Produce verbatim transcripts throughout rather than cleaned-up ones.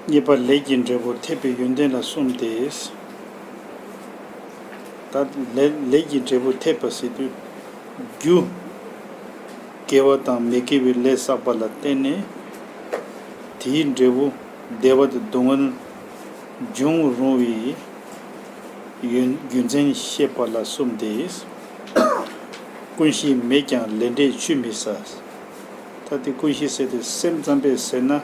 གཉིས་པ་ལས་ཀྱི་འབྲས་བུ་འཐད་པའི་ཡོན་ཏན་ལ་གསུམ་སྟེ། ད་ལས་ལས་ཀྱི་འབྲས་བུ་འཐད་པ་ཟེར་དུས། རྒྱུ་དགེ་བ་དང་མི་དགེ་བའི་ལས་བསགས་པ་ལ་བརྟེན་ནས། དེའི་འབྲས་བུ་བདེ་བ་དང་སྡུག་བསྔལ་འབྱུང་རུང་བའི་ཡོན་རྒྱུ་མཚན་བཤད་པ་ལ་གསུམ་སྟེ། ཀུན་གཞི་མེད་ཀྱང་ལས་འབྲས་ཆུད་མི་ཟ། ད་དེ་ཀུན་གཞི་ཟེར་དུས་སེམས་ཙམ་པས་ཟེར་ན།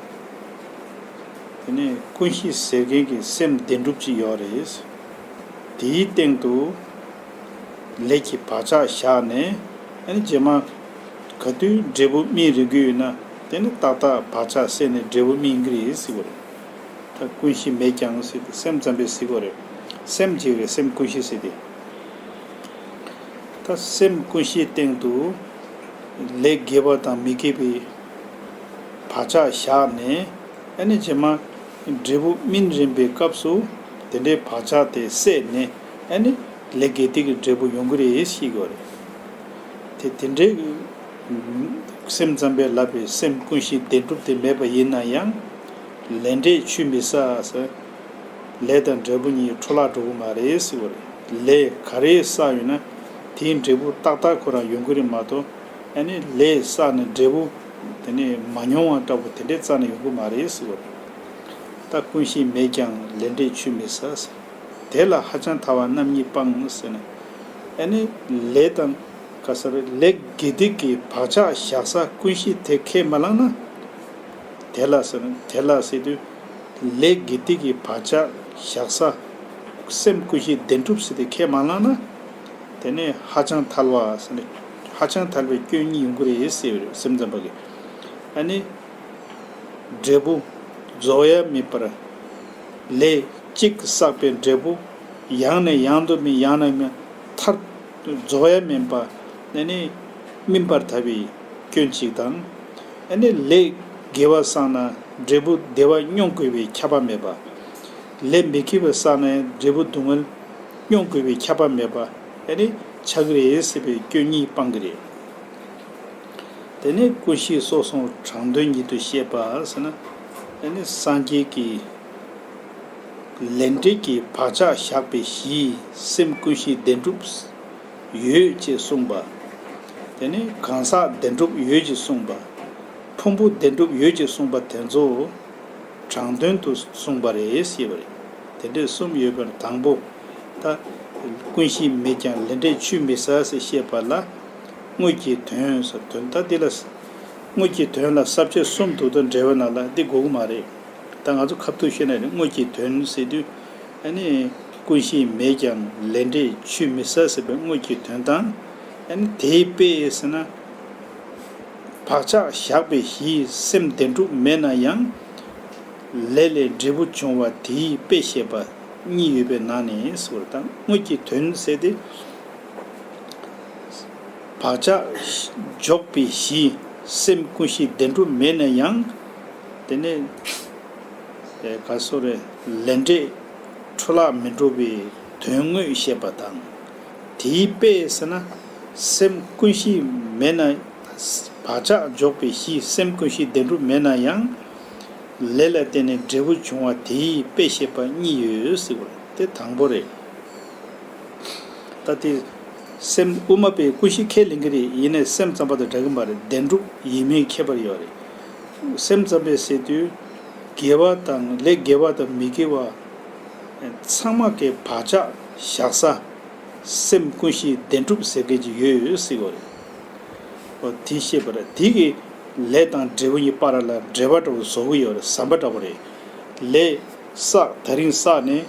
དེ་ནས་ཀུན་གཞི་ཟེར་མཁན་གྱི་སེམས་བདེན་གྲུབ་ཅིག་ཡོད་རེད། དེའི་སྟེང་དུ་ལས་ཀྱི་བག་ཆགས་བཞག་ནས། ཨ་ནི་རྗེས་མ་ག་དུས་འབྲས་བུ་སྨིན་རན་གྱི་ཡོད་ན། དེ་ནི་ཏག་ཏག་བག་ཆགས་སད་ནས་འབྲས་བུ་སྨིན་གྱི་རེད་ཟེར་བ་རེད། ད་ཀུན་གཞི་མེད་ཀྱང་ཟེར་ཏེ་སེམས་ཙམ་པས་ཟེར་གྱི་ཡོད་རེད། སེམས་གཅིག་རེད། སེམས་ཀུན་གཞི་ཟེར་ཏེ། ད་སེམས་ཀུན་གཞིའི་སྟེང་དུ་ལས་དགེ་བ་དང་མི་དགེ་བའི་བག་ཆགས་བཞག་ནས། ཨ་ནི་རྗེས་མ་འབྲས་བུ་སྨིན་རན་པའི་སྐབས་སུ་དེ་འདྲའི་བག་ཆགས་དེ་སད་ནས། ཨ་ནི་ལས་དགེ་སྡིག་གི་འབྲས་བུ་ཡོང་གི་རེད་ཟེར་གྱི་ཡོད་རེད། དེ་དེ་འདྲའི་སེམས་ཙམ་པས་ལབ་པའི་སེམས་ཀུན་གཞི་བདེན་གྲུབ་དེ་མེད་པ་ཡིན་ན་ཡང་། ལས་འབྲས་ཆུད་མི་ཟ་ཟེར། ལས་དང་འབྲས་བུ་གཉིས་འཕྲོ་བརླག་འགྲོ་གི་མ་རེད་ཟེར་བ་རེད། ལས་ག་རེ་བསགས་ཡོད་ན་དེའི་འབྲས་བུ་ཏག་ཏག་ཁོ་རང་ཡོང་གི་རེད་མ་གཏོགས། ཨ་ནི་ལས་བསགས་ནས་འབྲས་བུ་དེ་ནས་མ་མྱོང་བ་འདྲ་པོ་དེ་འདྲའི་རྩ་ནས་ཡོང་གི་མ་རེད་ཟེར་བ་རེད། ད་ཀུན་གཞི་མེད་ཀྱང་ལས་འབྲས་ཆུད་མི་ཟ་ཟེར། དེ་ལ་ཧ་ཅང་ཐལ་བ་རྣམ་གཉིས་སྤང་ཟེར་ནས། ཨ་ནི་ལས་དང་ག་ས་རེད། ལས་དགེ་སྡིག་གི་བག་ཆགས་བཞག་ས་ཀུན་གཞི་དེ་ཁས་མ་བླངས་ན། དེ་ལ་ཟེར་ན། དེ་ལ་ཟེར་དུས་ལས་དགེ་སྡིག་གི་བག་ཆགས་བཞག་ས་སེམས་ཀུན་གཞི་བདེན་གྲུབ་ཟེར་དེ་ཁས་མ་བླངས་ན། དེ་ནས་ཧ་ཅང་ཐལ་བ་ཟེར་ནས། ཧ་ཅང་ཐལ་བའི་སྐྱོན་གཉིས་ཡོང་གི་རེད་ཟེར་བ་རེད། སེམས་ཙམ་པ་གིས། ཨ་ནི་འབྲས་བུ་རྫོགས་ཡ་མེད་པར། ལས་གཅིག་བསགས་པའི་འབྲས་བུ་ཡང་ནས་ཡང་དུ་སྨིན། ཡང་ནས་མཐར་རྫོགས་ཡ་མེད་པ་ནས་ནི་སྨིན་པར་ཐལ་བའི་སྐྱོན་གཅིག་དང་། ཨ་ནི་ལས་དགེ་བ་བསགས་ན་འབྲས་བུ་བདེ་བ་མྱོང་དགོས་པའི་ཁྱབ་པ་མེད་པ། ལས་མི་དགེ་བ་བསགས་ན་འབྲས་བུ་སྡུག་བསྔལ་མྱོང་དགོས་པའི་ཁྱབ་པ་མེད་པ་ཨ་ནི་ཆགས་ཀྱི་རེད་ཟེར་བའི་སྐྱོན་གཉིས་སྤང་གི་རེད། དེ་ནས་ཀུན་གཞི་སོགས་གསུམ་དྲང་དོན་ཉིད་དུ་བཤད་པ་ཟེར་ན། ཨ་ནི་སངས་རྒྱས་ཀྱིས་ལས་འབྲས་ཀྱི་བག་ཆགས་བཞག་པའི་གཞི་སེམས་ཀུན་གཞི་བདེན་གྲུབ་ཡོད་ཅེས་གསུངས་པ། དེ་ནས་གང་ཟག་བདེན་གྲུབ་ཡོད་ཅེས་གསུངས་པ། ཕུང་པོ་བདེན་གྲུབ་ཡོད་ཅེས་གསུངས་པ་དེ་ཚོ་དྲང་དོན་དུ་གསུངས་པ་རེད་ཞེས་པ་རེད། དེ་འདྲའི་གསུམ་ཡོད་པར་དང་པོ། ད་ཀུན་གཞི་མེད་ཀྱང་ལས་འབྲས་ཆུད་མི་ཟ་ཟེར་བཤད་པ་ལ་དངོས་ཀྱི་དོན་ཟེར། དོན་དག་འདི་ལ་དངོས་ཀྱི་དོན་ལ་ས་བཅད་གསུམ་འདུག་ད་འགྲེལ་པ་ནང་ལ་འདི་དགོས་ཀྱི་མ་རེད། ད་ང་ཚོ་ཁ་ཐུག་བཤད་ན་རེད། དངོས་ཀྱི་དོན་ཟེར་དུས། ཨ་ནི་ཀུན་གཞི་མེད་ཀྱང་ལས་འབྲས་ཆུད་མི་ཟ་ཟེར་བའི་དངོས་ཀྱི་དོན་དང་། ཨ་ནི་དེའི་དཔེ་ཟེར་ན། བག་ཆགས་བཞག་པའི་གཞིའི་སེམས་བདེན་གྲུབ་མེད་ན་ཡང་། ལས་ལས་འབྲས་བུ་འབྱུང་བ་དེའི་དཔེ་བཤད་པ་གཉིས་ཡོད་པའི་ནང་ནས་ཟེར་བ་དང་། དངོས་ཀྱི་དོན་ཟེར་ཏེ། བག་ཆགས་འཇོག་པའི་གཞི་སེམས་ཀུན་གཞི་བདེན་གྲུབ་མེད་ན་ཡང་། དེ་ནས་ག་སོ་རེ་ལས་འབྲས་འཕྲོ་བརླག་མི་འགྲོ་བའི་དོན་དངོས་བཤད་པ་དང་། དེའི་དཔེ་ཟེར་ན། སེམས་ཀུན་གཞི་མེད་ན། བག་ཆགས་འཇོག་པའི་གཞི་སེམས་ཀུན་གཞི་བདེན་གྲུབ་མེད་ན་ཡང་། ལས་ལ་བརྟེན་ནས་འབྲས་བུ་འབྱུང་བ་དེའི་དཔེ་བཤད་པ་གཉིས་ཡོད་ཟེར་བ་དེ་དང་པོ་རེད། ད་དེ་སེམས་དབུ་མ་པས་ཀུན་གཞི་ཁས་ལེན་གྱི་རེད། ཡིན་ནའི་སེམས་ཙམ་པ་དང་འདྲ་གི་མ་རེད། བདེན་གྲུབ་ཡིན་མིན་ཁྱད་པར་ཡོད་རེད། སེམས་ཙམ་པས་ཟེར་དུས་དགེ་བ་དང་ལས་དགེ་བ་དང་མི་དགེ་བ་ཚང་མ་གི་བག་ཆགས་བཞག་ས་སེམས་ཀུན་གཞི་བདེན་གྲུབ་ཟེར་མཁན་ཅིག་ཡོད་ཡོད་ཟེར་གྱི་རེད། འོ་དེ་བཤད་པ་རེད། དེ་གི་ལས་དང་འབྲས་བུ་གཉིས་བར་ལ་འབྲེལ་བ་འདྲ་བོ་བཟོ་གི་ཡོད་རེད། ཟམ་པ་འདྲ་བོ་རེད། ལས་བསགས་དེ་རིང་བསགས་ནས་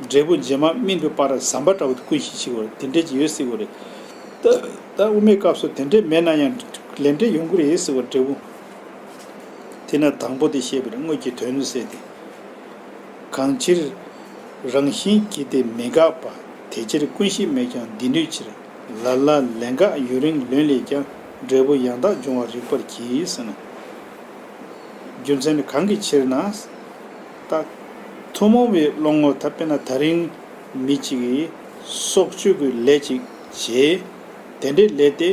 འབྲས་བུ་རྗེས་མ་སྨིན་པའི་བར་ལ་ཟམ་པ་འདྲ་བོ་དེ་ཀུན་གཞི་བྱེད་དགོས་རེད། དེ་འདྲས་ཅིག་ཡོད་ཟེར་གྱི་རེད། ད་ད་དབུ་མའི་སྐབས་སུ་དེ་འདྲས་མེད་ན་ཡང་ལས་འབྲས་ཡོང་གི་རེད་ཟེར་བ་འབྲས་བུ། དེ་ན་དང་པོ་དེ་བཤད་པ་རེད། དངོས་ཀྱི་དོན་ཟེར་ཏེ། གང་ཕྱིར་རང་བཞིན་གྱིས་དེ་མི་འགག་པ། དེ་ཕྱིར་ཀུན་གཞི་མེད་ཀྱང་འདི་ནུས་ཕྱིར། ལ་ལ་ལན་འགག་ཡུན་རིང་ལོན་ལས་ཀྱང་། འབྲས་བུ་ཡང་དག་འབྱུང་བར་རིག་པར་གྱིས་ཟེར་ན། རྒྱུ་མཚན་ནི་གང་གི་ཕྱིར་ན། ད་ཐུན་མོང་བའི་བློ་ངོར་ད་དཔེར་ན་ད་རིང་མི་གཅིག་གིས་སྲོག་གཅོད་ཀྱི་ལས་ཅིག་བྱས། དེ་འདྲའི་ལས་དེ་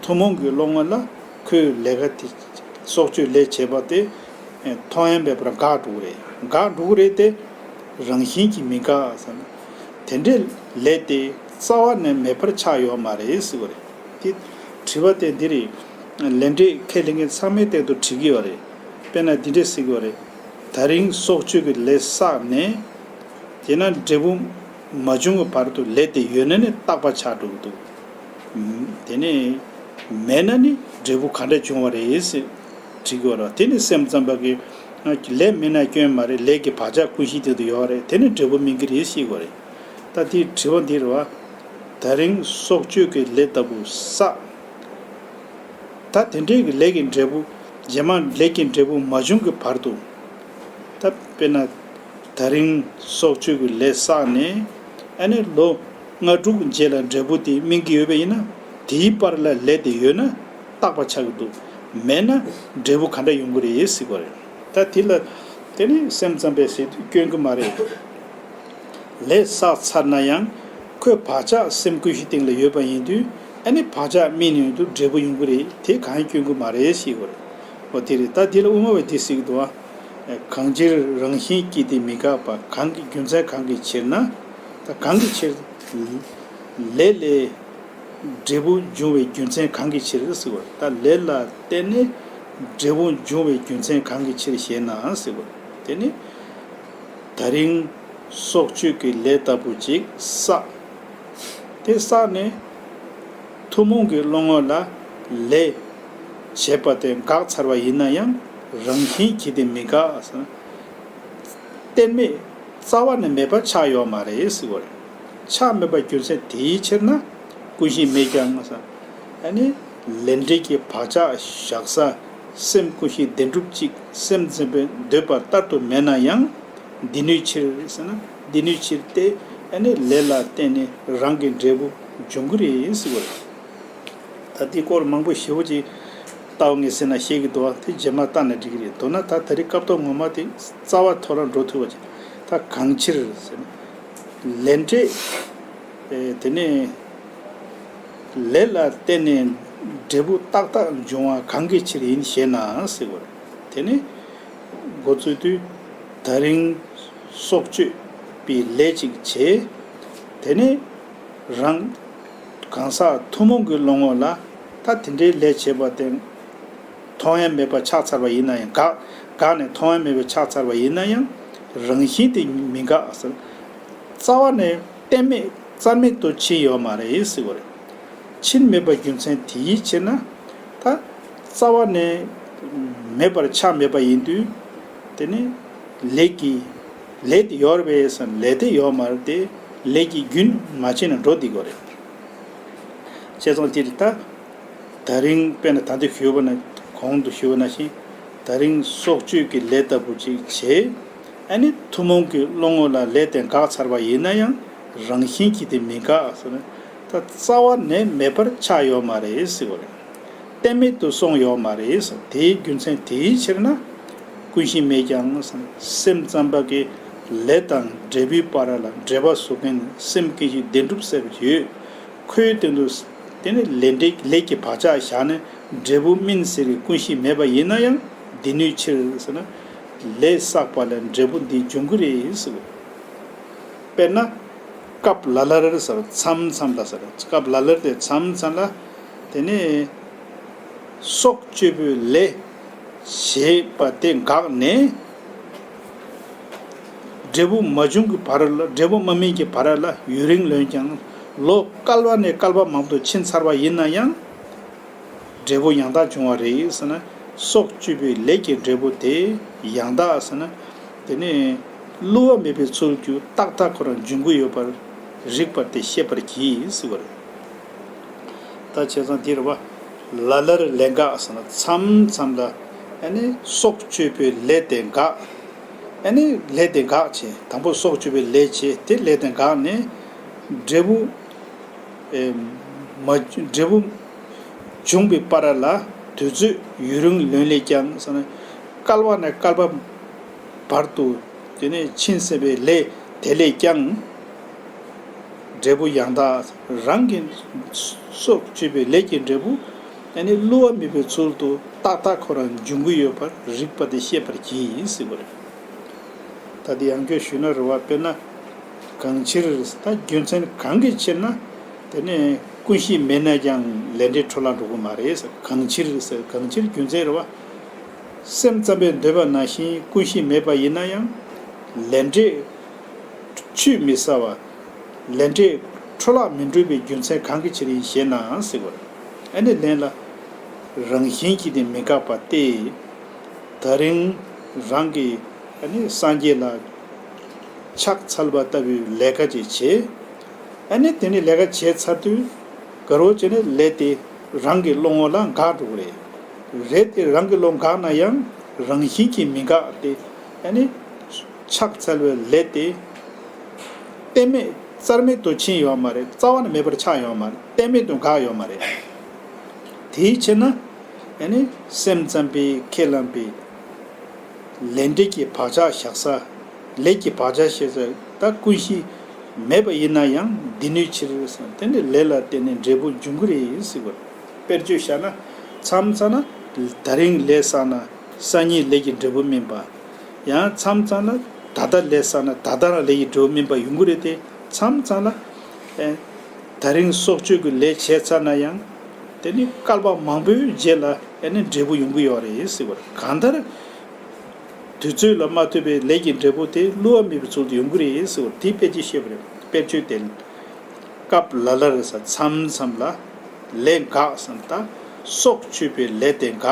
ཐུན་མོང་གི་བློ་ངོར་ལ་ཁོའི་ལས་ཀ་དེ་སྲོག་གཅོད་ལས་བྱས་པ་དེ་ མཐོང་ཡ་མེད་པར་འགག་འགྲོ་གི་རེད། འགག་འགྲོ་གི་རེད་དེ། རང་བཞིན་གྱིས་མི་འགག་ཟེར་ན། དེ་འདྲའི་ལས་དེ་རྩ་བ་ནས་མེད་པར་ཆགས་ཡོད་མ་རེད་ཟེར་བ་རེད། དེ་དྲི་བ་དེ་འདི་རེད། ལས་འབྲས་ཁས་ལེན་མཁན་ཚང་མའི་སྟེང་དུ་དྲི་གི་ཡོད་རེད། དཔེར་ན་འདི་འདྲས་ཟེར་གི་ཡོད་རེད། ད་རིང་སྲོག་གཅོད་ཀྱི་ལས་བསགས་ནས། དེས་ན་འབྲས་བུ་མ་བྱུང་བའི་བར་དུ་ལས་དེ་ཡོད་ན་ནི་རྟག་པ་ཆགས་འགྲོ་གི་འདུག་དེ་ནས་མེད་ན་ནི་འབྲས་བུ་ག་འདྲ་བྱུང་བ་རེད་ཟེར་དྲི་གི་ཡོད་རེད། དེ་ནི་སེམས་ཙམ་པ་གིས་ལས་མེད་ན་སྐྱོན་མ་རེད། ལས་ཀྱི་བག་ཆགས་ཀུན་གཞིའི་སྟེང་དུ་ཡོད་རེད། དེ་ནི་འབྲས་བུ་སྨིན་གྱི་རེད་ཤེས་དགོས་རེད། ད་དེའི་དྲི་བ་འདི་རེད་བ། ད་རིང་སྲོག་གཅོད་ཀྱི་ལས་ལྟ་བུ་བསགས། ད་དེ་འདྲའི་གི་ལས་ཀྱི་འབྲས་བུ། རྗེས་མ་ལས་ཀྱི་འབྲས་བུ་མ་བྱུང་གི་བར་དུ། ད་དཔེར་ན། ད་རིང་སྲོག་གཅོད་ཀྱི་ལས་བསགས་ནས། ཨ་ནི་ལོ་ལྔ་དྲུག་རྗེས་ལ་འབྲས་བུ་དེ་སྨིན་གྱི་ཡོད་པ་ཡིན་ན། དེའི་བར་ལ་ལས་དེ་ཡོད་ན་རྟག་པ་ཆགས་ཀྱི་འདུག་མེད་ན་འབྲས་བུ་ག་འདྲ་ཡོང་གི་རེད་ཟེར་བ་རེད། ད་དེ་ལ་དེ་ནི་སེམས་ཙམ་པས་ཟེར་དུས་སྐྱོན་གྱི་མ་རེད། ལས་བསགས་ཚར་ན་ཡང་ཁོའི་བག་ཆགས་སེམས་ཀུན་གཞིའི་སྟེང་ལ་ཡོད་པ་ཡིན་དུས། ཨ་ནི་བག་ཆགས་སྨིན་ཡོང་དུས་འབྲས་བུ་ཡོང་གི་རེད། དེ་གང་ཡང་སྐྱོན་གྱི་མ་རེད་ཟེར་གྱི་ཡོད་རེད། འོ་དེ་རེད། ད་དེ་ལ་དབུ་མ་པས་འདི་ཟེར་གྱི་འདུག་ཨ། གང་ཕྱིར་རང་བཞིན་གྱིས་དེ་མི་འགག་པ། གང་གི་རྒྱུ་མཚན་གང་གི་ཕྱིར་ན། ད་གང་གི་ཕྱིར། ལས་ལས་འབྲས་བུ་འབྱུང་བའི་རྒྱུ་མཚན་གང་གི་ཕྱིར་ཟེར་གྱི་ཡོད་རེད། ད་ལས་ལ་བརྟེན་ནས་འབྲས་བུ་འབྱུང་བའི་རྒྱུ་མཚན་གང་གི་ཕྱིར་ཞེ་ན་ཟེར་གྱི་ཡོད་རེད། དེ་ནི། ད་རིང་སྲོག་གཅོད་ཀྱི་ལས་ལྟ་བུ་ཅིག་བསགས། དེ་བསགས་ནས་ཐུན་མོང་གི་བློ་ངོ་ལ་ལས་བྱས་པ་དེ་འགག་ཚར་བ་ཡིན་ན་ཡང་རང་བཞིན་གྱིས་དེ་མི་འགག་ཟེར་ན། གཏན་མེད་རྩ་བ་ནས་མེད་པ་ཆགས་ཡོད་མ་རེད་ཟེར་བ་རེད། ཆགས་མེད་པ་རྒྱུ་མཚན་དེའི་ཕྱིར་ན་ཀུན་གཞི་མེད་ཀྱང་ཟེར། ཨ་ནི་ལས་འབྲས་ཀྱི་བག་ཆགས་བཞག་ས། སེམས་ཀུན་གཞི་བདེན་གྲུབ་ཅིག་སེམས་ཙམ་པས་འདོད་པ་ལྟར་དུ་མེད་ན་ཡང་། འདི་ནུས་ཕྱིར་ཟེར་ན། འདི་ནུས་ཕྱིར་ཏེ། ཨ་ནི་ལས་ལ་བརྟེན་ནས་རང་གི་འབྲས་བུ་འབྱུང་གི་རེད་ཟེར་བ་རེད། ད་འདི་སྐོར་མང་པོ་ཞེ་པོ་ཅིག་ལྟ་བ་ངས་ཟེར་ན་ཤེས་ཀྱི་འདུག་བ། དེ་རྗེས་མ་ལྟ་ན་འགྲིག་གི་རེད། མདོར་ན་ད་ད་རེས་སྐབས་ཐོག་ངོ་མ་དེ་རྩ་བ་ཐོག་ལ་འགྲོ་ཐུབ་པ་ཅིག་ད་གང་ཕྱིར་ཟེར་ན། ལས་འབྲས། ཨེ། དེ་ནས་ལས་ལ་བརྟེན་ནས་འབྲས་བུ་ཏག་ཏག་འབྱུང་བ་གང་གི་ཕྱིར་ཡིན་ཞེ་ན་ཟེར་བ་རེད། དེ་ནི་འགོ་བཙུགས་དུས་ད་རིང་སྲོག་གཅོད་པའི་ལས་ཅིག་བྱས། དེ་ནས་རང་གང་ཟག་ཐུན་མོང་གི་བློ་ངོ་ལ་ད་དེ་འདྲའི་ལས་བྱས་པ་དེ། མཐོང་ཡ་མེད་པ་ཆགས་ཚར་བ་ཡིན་ན་ཡང་འགག་འགག་ནས་མཐོང་ཡ་མེད་པ་ཆགས་ཚར་བ་ཡིན་ན་ཡང་རང་བཞིན་དེ་མི་འགག་ཟེར། རྩ་བ་ནས་གཏན་མེད་རྩ་མེད་དུ་ཕྱིན་ཡོད་མ་རེད་ཟེར་བ་རེད། ཕྱིན་མེད་པ་རྒྱུ་མཚན་དེའི་ཕྱིར་ན། ད་རྩ་བ་ནས་མེད་པར་ཆགས་མེད་པ་ཡིན་དུས། དེ་ནི་ལས་ཀྱི་ལས་དེ་ཡོད་རེད་པས་ཟེར་ན་ལས་དེ་ཡོད་མ་རེད་དེ། ལས་ཀྱི་རྒྱུན་མ་ཕྱིན་ན་འགྲོ་བསྡད་དགོས་རེད། བྱས་ཙང་དེ་རེད་ད། ད་རིང་དཔེར་ན་ད་ལྟ་ཞུས་པ་ན་གོང་དུ་ཞུས་པ་ནང་བཞིན། ད་རིང་སྲོག་གཅོད་ཀྱི་ལས་ལྟ་བུ་ཅིག་བྱས། ཨ་ནི་ཐུན་མོང་གི་བློ་ངོ་ལ་ལས་དེ་འགག་ཚར་བ་ཡིན་ན་ཡང་རང་བཞིན་གྱིས་དེ་མི་འགག་ཟེར་ན། ད་རྩ་བ་ནས་མེད་པར་ཆགས་ཡོད་མ་རེད་ཟེར་བ་རེད། གཏན་མེད་དུ་སོང་ཡོད་མ་རེད་ཟེར། དེའི་རྒྱུ་མཚན་དེའི་ཕྱིར་ན། ཀུན་གཞི་མེད་ཀྱང་སེམས་ཙམ་པ་གི་ལས་དང་འབྲས་བུའི་བར་ལ་འབྲེལ་བ་བཟོ་མཁན་སེམས་ཀུན་གཞི་བདེན་གྲུབ་ཟེར་བ་ཡོད། ཁོའི་སྟེང་དུ་དེ་ནི་ལས་འབྲས་ལས་ཀྱི་བག་ཆགས་བཞག་ནས་འབྲས་བུ་སྨིན་ཟེར་བའི་ཀུན་གཞི་མེད་པ་ཡིན་ན་ཡང་འདི་ནུས་ཕྱིར་ཟེར་ན། ལས་བསགས་པ་ལས་འབྲས་བུ་འདི་འབྱུང་གི་རེད་ཟེར། དཔེར་ན། སྐབས་ལ་ལར་ཟེར་མཚམས་མཚམས་ལ་ཟེར། སྐབས་ལ་ལར་དེ་མཚམས་མཚམས་ལ། དེ་ནས་སྲོག་གཅོད་པའི་ལས་བྱེད་པ་དེ་འགག་ནས། འབྲས་བུ་མ་བྱུང་གི་བར་ལ། འབྲས་བུ་མ་སྨིན་གྱི་བར་ལ་ཡུན་རིང་ལོན་ཀྱང་། ལོ་བསྐལ་པ་ནས་བསྐལ་པ་མང་དུ་ཕྱིན་ཚར་བ་ཡིན་ན་ཡང་། འབྲས་བུ་ཡང་དག་འབྱུང་བ་རེད་ཟེར་ན། སྲོག་གཅོད་པའི་ལས་ཀྱི་འབྲས་བུ་དེ་ཡང་དག་ཟེར་ན། དེ་ནི་བསླུ་བ་མེད་པའི་ཚུལ་གྱིས་ཏག་ཏག་ཁོ་རང་འབྱུང་གི་ཡོད་པར་རིགས་པ་དེ་ཤེས་པར་གྱིས་ཟེར་བ་རེད། ད་བྱས་ཙང་འདིར་བ། ལ་ལར་ལས་འགག་ཟེར་ན་མཚམས་མཚམས་ལ། ཨ་ནི་སྲོག་གཅོད་པའི་ལས་དེ་འགག་ཨ་ནི་ལས་དེ་འགག་བྱས། དང་པོ་སྲོག་གཅོད་པའི་ལས་བྱས། དེ་ལས་དེ་འགག་ནས་འབྲས་བུ། ཨེ། མ་འབྲས་བུ་འབྱུང་བའི་བར་ལ་དུས་ཚོད་ཡུན་རིང་ལོན་ལས་ཀྱང་ཟེར་ན། བསྐལ་པ་ནས་བསྐལ་པ་བར་དུ་དེ་ནས་ཕྱིན་ཟིན་པའི་ལས་དེ་ལས་ཀྱང་འབྲས་བུ་ཡང་དག་རང་གི་སྲོག་གཅོད་པའི་ལས་ཀྱི་འབྲས་བུ་ ཨ་ནི་བསླུ་བ་མེད་པའི་ཚུལ་དུ་ཏག་ཏག་ཁོ་རང་འབྱུང་གི་ཡོད་པར་རིགས་པ་དེ་ཤེས་པར་གྱིས་ཟེར་བ་རེད། ད་དེ་ཡང་བསྐྱར་ཞུས་ན་རེད་བ། དཔེར་ན་གང་ཕྱིར་ད་རྒྱུ་མཚན་གང་གི་ཕྱིར་ན་དེ་ནས་ཀུན་གཞི་མེད་ན་ཡང་ལས་འབྲས་འཕྲོ་བརླག་འགྲོ་གི་མ་རེད་ཟེར། གང་ཕྱིར་ཟེར། གང་ཕྱིར་རྒྱུ་མཚན་རེད་བ། སེམས་ཙམ་པས་འདོད་པ་ནང་བཞིན་ཀུན་གཞི་མེད་པ་ཡིན་ན་ཡང་ལས་འབྲས་ཆུད་མི་ཟ་བ། ལས་འབྲས་འཕྲོ་བརླག་མི་འགྲོ་བའི་རྒྱུ་མཚན་གང་གི་ཕྱིར་ཡིན་ཞེ་ན་ཟེར་བ་རེད། ཨ་ནི་ལན་ལ། རང་བཞིན་གྱིས་དེ་མི་འགག་པ་སྟེ། ད་རིང་རང་གིས་ཨ་ནི་སངས་རྒྱས་ལ་ཕྱག་འཚལ་བ་ལྟ་བུའི་ལས་ཀ་ཅིག་བྱེད། ཨ་ནི་དེ་ནི་ལས་ཀ་བྱས་ཚར་དུས་དགའ་རོགས་བྱས་ནས་ལས་དེ་རང་གི་བློ་ངོ་ལ་འགག་འགྲོ་གི་རེད། རེད་དེ་རང་གི་བློ་འགག་ན་ཡང་རང་བཞིན་གྱིས་མི་འགག་སྟེ། ཨ་ནི་ཕྱག་འཚལ་བའི་ལས་དེ་གཏན་མེད་རྩ་མེད་དུ་ཕྱིན་ཡོད་མ་རེད། རྩ་བ་ནས་མེད་པར་ཆགས་ཡོད་མ་རེད། གཏན་མེད་དུ་འགག་ཡོད་མ་རེད། དེའི་ཕྱིར་ན་ཨ་ནི་སེམས་ཙམ་པས་ཁས་བླངས་པའི་ལས་འབྲས་ཀྱི་བག་ཆགས་བཞག་ས། ལས་ཀྱི་བག་ཆགས་བཞག་ས་ད་ཀུན་གཞི་མེད་པ་ཡིན་ན་ཡང་འདི་ནུས་ཕྱིར་ཟེར། དེ་ནི་ལས་ལ་བརྟེན་ནས་འབྲས་བུ་འབྱུང་གི་རེད་ཟེར་བ་རེད། དཔེར་བརྗོད་བཞག་ན་མཚམས་མཚམས་ན་ད་རིང་ལས་བསགས་ན་སང་ཉིན་ལས་ཀྱི་འབྲས་བུ་སྨིན་པ། ཡང་མཚམས་མཚམས་ན་ད་ལྟ་ལས་བསགས་ན་ད་ལྟ་རང་ལས་ཀྱི་འབྲས་བུ་སྨིན་པ་ཡོང་གི་རེད་དེ། མཚམས་མཚམས་ན་ཨེ་ད་རིང་སྲོག་གཅོད་ཀྱི་ལས་བྱས་ཚར་ན་ཡང་དེ་ནི་བསྐལ་པ་མང་པོའི་རྗེས་ལ་ཨེ་ནི་འབྲས་བུ་ཡོང་གི་ཡོད་རེད་ཟེར་བ་རེད། གང་ལྟར་དུས་ཚོད་ལ་མ་ལྟོས་པའི་ལས་ཀྱི་འབྲས་བུ་དེ་བསླུ་བ་མེད་པའི་ཚུལ་དུ་ཡོང་གི་རེད་ཟེར་བ་དེ་དཔེ་ཅིག་བཤད་པ་རེད། དཔེར་བརྗོད་དེ། སྐབས་ལ་ལར་ས་མཚམས་མཚམས་ལ་ལས་འགག་བསམ་ད་སྲོག་གཅོད་པའི་ལས་དེ་འགག་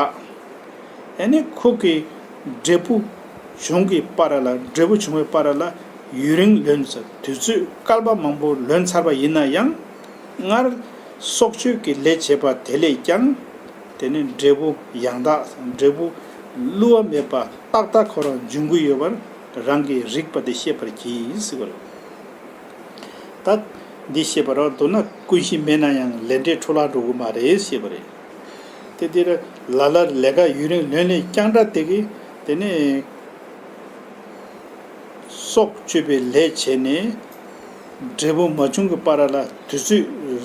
ཨ་ནི་ཁོ་གི་འབྲས་བུ་བྱུང་གི་བར་ལ་འབྲས་བུ་བྱུང་བའི་བར་ལ་ཡུན་རིང་ལོན་ས་དུས་ཚོད་བསྐལ་པ་མང་པོ་ལོན་ཚར་བ་ཡིན་ན་ཡང་སྔར་སྲོག་གཅོད་ཀྱི་ལས་བྱས་པ་དེ་ལས་ཀྱང་དེ་ནི་འབྲས་བུ་ཡང་དག་འབྲས་བུ་བསླུ་བ་མེད་པ་ཏག་ཏག་ཁོ་རང་འབྱུང་གི་ཡོད་པར་རང་གིས་རིག་པ་དེ་ཤེས་པར་གྱིས་ཟེར་བ་རེད། ད་འདི་ཤེས་པ་རང་འདུག་ན་ཀུན་གཞི་མེད་ན་ཡང་ལས་འབྲས་འཕྲོ་བརླག་འགྲོ་གི་མ་རེད་ཞེས་པ་རེད། དེ་དེར་ལ་ལར་ལས་ཀ་ཡུན་རིང་ལོན་ལས་ཀྱང་འདྲ་དེ་གི་དེ་ནས་སྲོག་གཅོད་པའི་ལས་བྱས་ནས་འབྲས་བུ་མ་བྱུང་གི་བར་ལ་དུས་ཚོད་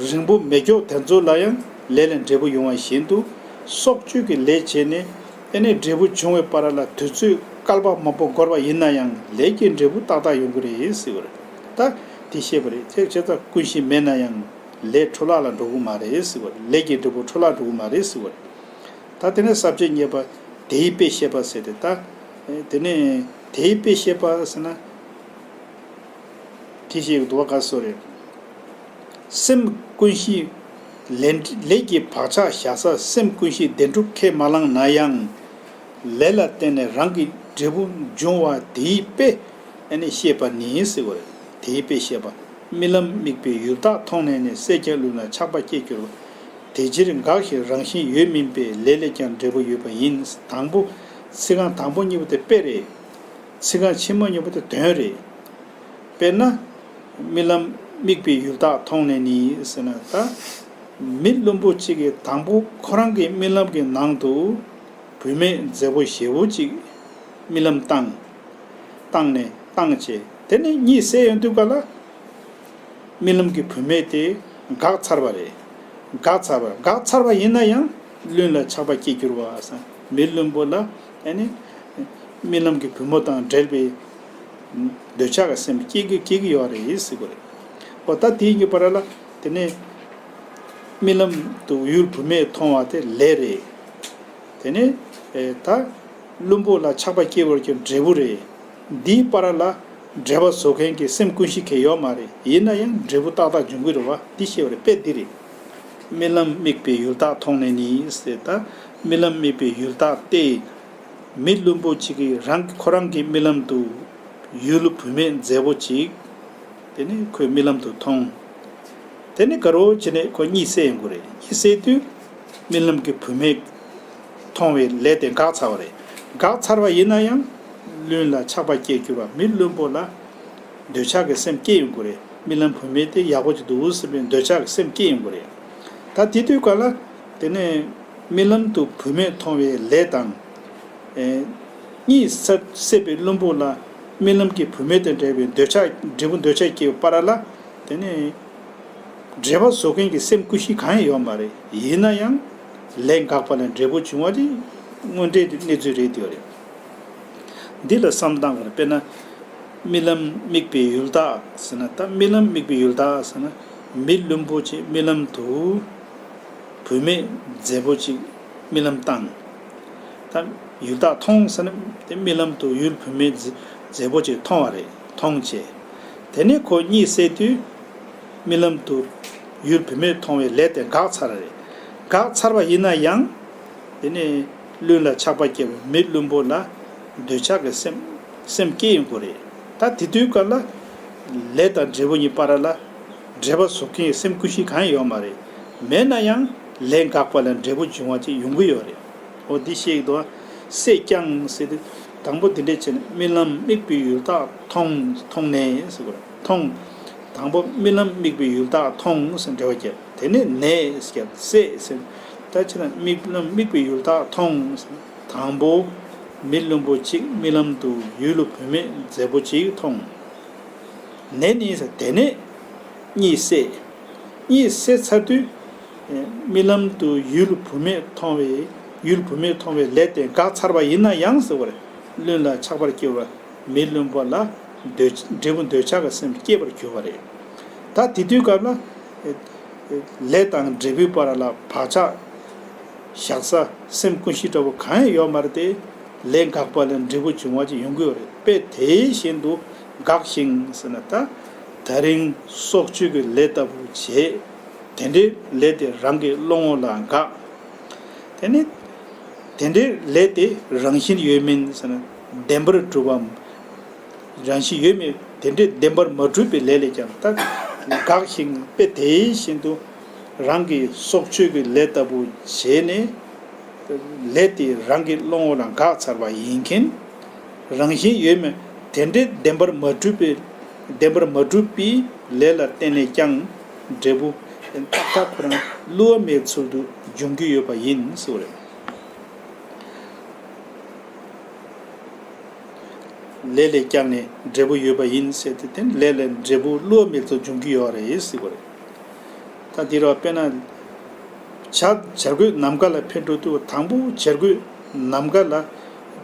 རིང་པོ་མེད་མགྱོགས་དེ་ཚོ་ལ་ཡང་ལས་ལས་འབྲས་བུ་ཡོང་བ་བཞིན་དུ་སྲོག་གཅོད་ཀྱི་ལས་བྱས་ནས། ཨེ་ནས་འབྲས་བུ་བྱུང་བའི་བར་ལ་དུས་ཚོད་བསྐལ་པ་མང་པོ་འགོར་བ་ཡིན་ན་ཡང་ལས་ཀྱི་འབྲས་བུ་ཏག་ཏག་ཡོང་གི་རེད་ཟེར་བ་རེད། ད་དེ་ཤེས་པ་རེད། དེ་བྱས་ཙང་ཀུན་གཞི་མེད་ན་ཡང་ལས་འཕྲོ་བརླག་ལ་འགྲོ་གི་མ་རེད་ཟེར་བ་རེད། ལས་ཀྱི་འབྲས་བུ་འཕྲོ་བརླག་འགྲོ་གི་མ་རེད་ཟེར་བ་རེད། ད་དེ་ནས་ས་བཅད་གཉིས་པ་དེའི་དཔེ་བཤད་པ་ཟེར་ཏེ་ད་དེ་ནས་དེའི་དཔེ་བཤད་པ་ཟེར་ན། དེ་ཞེས་འདུག་བ་ག་སོ་རེད། སེམས་ཀུན་གཞི་ལས་ལས་ཀྱི་བག་ཆགས་བཞག་ས་སེམས་ཀུན་གཞི་བདེན་གྲུབ་ཁས་མ་བླངས་ན་ཡང་། ལས་ལ་བརྟེན་ནས་རང་གི་འབྲས་བུ་འབྱུང་བ་དེའི་དཔེ་ཨ་ནི་བཤད་པ་ནི་ཟེར་བ་རེད། དེའི་དཔེ་བཤད་པ། རྨི་ལམ་དམིགས་པའི་ཡུལ་དག་མཐོང་ནས་ནི། སྲེད་ཀྱང་ལུས་ལ་ཆགས་པ་སྐྱེས་གྱུར་པ། དེ་ཕྱིར་འགག་ཞིང་རང་བཞིན་ཡོད་མིན་པས། ལས་ལས་ཀྱང་འབྲས་བུ་ཡོད་པ་ཡིན། དང་པོ་ཚིག་རྐང་དང་པོ་གཉིས་པོ་དེ་དཔེ་རེད། ཚིག་རྐང་ཕྱི་མ་གཉིས་པོ་དེ་དོན་རེད། དཔེར་ན། རྨི་ལམ་དམིགས་པའི་ཡུལ་དག་མཐོང་ནས་ནི་ཟེར་ན་ད། མི་བླུན་པོ་གཅིག་གིས་དང་པོ་ཁོ་རང་གི་རྨི་ལམ་གྱི་ནང་དུ་བུད་མེད་མཛེས་པོ་ཞེ་བོ་གཅིག་རྨི་ལམ་བཏང་། བཏང་ནས་བཏང་བྱས་དེ་ནས་གཉིད་སད་ཡོང་དུས་ག་ལ། རྨི་ལམ་གྱི་བུད་མེད་དེ་འགག་ཚར་བ་རེད། འགག་ཚར་བ་འགག་ཚར་བ་ཡིན་ན་ཡང་ལུས་ལ་ཆགས་པ་སྐྱེ་འགྱུར་བ་ཟེར། མི་བླུན་པོ་ལ་ཨ་ནི་རྨི་ལམ་གྱི་བུ་མོ་དང་འབྲེལ་བའི་འདོད་ཆགས་ཀྱི་སེམས་སྐྱེ་གི་སྐྱེ་གི་ཡོད་རེད་ཟེར་གི་རེད། འོ་ད་དེའི་གཉིས་བར་ལ་དེ་ནས་རྨི་ལམ་དུ་ཡུལ་བུད་མེད་མཐོང་བ་དེ་ལས་རེད། དེ་ནས་ཨེ་ད་བླུན་པོ་ལ་ཆགས་པ་སྐྱེ་བར་གྱུར་འབྲས་བུ་རེད། འདིའི་བར་ལ་འབྲེལ་བ་བཟོ་མཁན་གྱི་སེམས་ཀུན་གཞི་གང་ཡང་ཡོད་མ་རེད། ཡིན་ན་ཡང་འབྲས་བུ་ཏག་ཏག་འབྱུང་གི་རེད་བ། འདི་ཤེས་པ་རེད། དཔེ་འདི་རེད། རྨི་ལམ་དམིགས་པའི་ཡུལ་དག་མཐོང་ནས་ནི་ཟེར། ད་རྨི་ལམ་དམིགས་པའི་ཡུལ་དག་སྟེ། མི་བླུན་པོ་གཅིག་གིས་རང་ཁོ་རང་གི་རྨི་ལམ་དུ་ཡུལ་བུད་མེད་མཛེས་པོ་གཅིག་དེ་ནི་ཁོའི་རྨི་ལམ་དུ་མཐོང་། དེ་ནི་དགའ་རོགས་བྱས་ནས་ཁོ་གཉིད་སད་ཡོང་གི་རེད། གཉིད་སད་དུས་རྨི་ལམ་གྱི་བུད་མེད་མཐོང་བའི་ལས་དེ་འགག་ཚར་བ་རེད། འགག་ཚར་བ་ཡིན་ན་ཡང་ལུས་ལ་ཆགས་པ་སྐྱེ་འགྱུར་བ། མི་བླུན་པོ་ལ་འདོད་ཆགས་ཀྱི་སེམས་སྐྱེ་ཡོང་གི་རེད། རྨི་ལམ་བུད་མེད་དེ་ཡག་པོ་ཅིག་འདུག་ཟེར་བའི་འདོད་ཆགས་ཀྱི་སེམས་སྐྱེ་ཡོང་གི་རེད། ད་དེ་དུས་ག་ལ་དེ་ནས་རྨི་ལམ་དུ་བུད་མེད་མཐོང་བའི་ལས་དང་། ཨེ། གཉིད་སད་སད་པའི་བླུན་པོ་ལ་རྨི་ལམ་གྱི་བུད་མེད་དང་འབྲེལ་བའི་འདོད་ཆགས་འབྲས་བུ་འདོད་ཆགས་སྐྱེ་བའི་བར་ལ་དེ་ནས་འབྲེལ་བ་བཟོ་མཁན་གྱི་སེམས་ཀུན་གཞི་གང་ཡང་ཡོད་མ་རེད། ཡིན་ན་ཡང་ ལས་འགགས་པ་ལས་འབྲས་བུ་བྱུང་བ་དེ་དངོས་འབྲེལ་གྱི་གནས་ཚུལ་རེད་དེ་རེད། འདི་ལ་བསམ་སྟངས་ཀྱི་དཔེར་ན། རྨི་ལམ་དམིགས་པའི་ཡུལ་བདག་ཟེར་ན། ད་རྨི་ལམ་དམིགས་པའི་ཡུལ་བདག་ཟེར་ན། མི་བླུན་པོ་ཅིག་རྨི་ལམ་དུ་བུད་མེད་མཛེས་པོ་ཅིག་རྨི་ལམ་བཏང་། ད་ཡུལ་བདག་མཐོང་ཟེར་ན་དེ་རྨི་ལམ་དུ་ཡུལ་བུད་མེད་མཛེས་མཛེས་པོ་ཅིག་མཐོང་བ་རེད། མཐོང་བྱས། དེ་ནས་ཁོ་གཉིད་སད་དུས་རྨི་ལམ་དུ་ཡུལ་བུད་མེད་མཐོང་བའི་ལས་དེ་འགག་ཚར་བ་རེད། འགག་ཚར་བ་ཡིན་ན་ཡང་། དེ་ནས་བླུན་ལ་ཆགས་པ་སྐྱེ་བའི་མི་བླུན་པོ་ལ་འདོད་ཆགས་ཀྱི་སེམས་སེམས་སྐྱེ་ཡོང་གི་རེད། ད་དེ་དུས་སྐབས་ལ་ལས་དང་འབྲས་བུ་གཉིས་བར་ལ་འབྲེལ་བ་བཟོ་མཁན་གྱི་སེམས་ཀུན་གཞི་གང་ཡང་ཡོད་མ་རེད། མེད་ན་ཡང་ལས་འགགས་པ་ལས་འབྲས་བུ་འབྱུང་བ་ཅིག་ཡོང་གི་ཡོད་རེད། འོ་འདི་བཤད་ཀྱི་འདུག་ཨ། སད་ཀྱང་ཟེར་དུས་དང་པོ་འདི་འདྲས་བྱས་ནས་རྨི་ལམ་དམིགས་པའི་ཡུལ་བདག་མཐོང་མཐོང་ནས་ཟེར་དགོས་རེད། མཐོང་། དང་པོ་རྨི་ལམ་དམིགས་པའི་ཡུལ་བདག་མཐོང་ཟེར་འབྲེལ་བ་བརྒྱབ། དེ་ནས་ནས་ཟེར་སད་ཟེར། ད་ཕྱིར་ན་རྨི་ལམ་དམིགས་པའི་ཡུལ་བདག་མཐོང་ཟེར། དང་པོ་མི་བླུན་པོ་གཅིག་རྨི་ལམ་དུ་ཡུལ་བུད་མེད་མཛེས་པོ་གཅིག་མཐོང་། ནས་ནི་ཟེར་དེ་ནས་གཉིད་སད། གཉིད་སད་ཚར་དུས། རྨི་ལམ་དུ་ཡུལ་བུད་མེད་མཐོང་བའི་ཡུལ་བུད་མེད་མཐོང་བའི་ལས་དེ་འགག་ཚར་བ་ཡིན་ན་ཡང་ཟེར་བ་རེད། བླུན་ལ་ཆགས་པར་སྐྱེ་བ་མི་བླུན་པོ་ལ་འདོད་འབྲས་བུ་འདོད་ཆགས་ཀྱི་སེམས་སྐྱེ་བར་གྱུར་པ་རེད། ད་དེ་དུས་སྐབས་ལ། ལས་དང་འབྲས་བུའི་བར་ལ་བག་ཆགས་བཞག་ས་སེམས་ཀུན་གཞི་འདྲ་བོ་གང་ཡང་ཡོད་མ་རེད་དེ། ལས་འགགས་པ་ལས་འབྲས་བུ་འབྱུང་བ་ཅིག་ཡོང་གི་ཡོད་རེད། དཔེ་དེ་བཞིན་དུ་འགགས་ཤིང་ཟེར་ན་ད། ད་རིང་སྲོག་གཅོད་ཀྱི་ལས་ལྟ་བུ་བྱས། དེ་འདྲའི་ལས་དེ་རང་གི་བློ་ངོ་ལ་འགགས། དེ་ནི། དེ་འདྲའི་ལས་དེ་རང་བཞིན་ཡོད་མིན་ཟེར་ན། བདེན་པར་གྲུབ་པའམ། རང་བཞིན་ཡོད་མེད་དེ་འདྲའི་བདེན་པར་མ་གྲུབ་པའི་ལས་ལས་ཀྱང་ད་འགགས་ཤིང་དཔེ་དེ་བཞིན་དུ་རང་གི་སྲོག་གཅོད་ཀྱི་ལས་ལྟ་བུ་བྱས་ནས་ལས་དེ་རང་གི་བློ་ངོ་ལ་འགགས་ཚར་བ་ཡིན་མཁན། རང་བཞིན་ཡོད་མེད་དེ་འདྲའི་བདེན་པར་མ་གྲུབ་པའི་བདེན་པར་མ་གྲུབ་པའི་ལས་ལ་བརྟེན་ནས་ཀྱང་འབྲས་བུ་ཏག་ཏག་ཁོ་རང་བསླུ་བ་མེད་ཚུལ་དུ་འབྱུང་གི་ཡོད་པ་ཡིན་ཟེར་བ་རེད། ལས་ལས་ཀྱང་ནས་འབྲས་བུ་ཡོད་པ་ཡིན་ཟེར་ཏེ་དེ་ལས་ལས་འབྲས་བུ་བསླུ་བ་མེད་ཚུལ་འབྱུང་གི་ཡོད་རེད་ཟེར་བ་རེད། ད་འདི་རུ་དཔེར་ན། བྱ་བྱ་རྒོད་ནམ་མཁའ་ལ་འཕུར་འགྲོ་དུས་དང་པོ་བྱ་རྒོད་ནམ་མཁའ་ལ་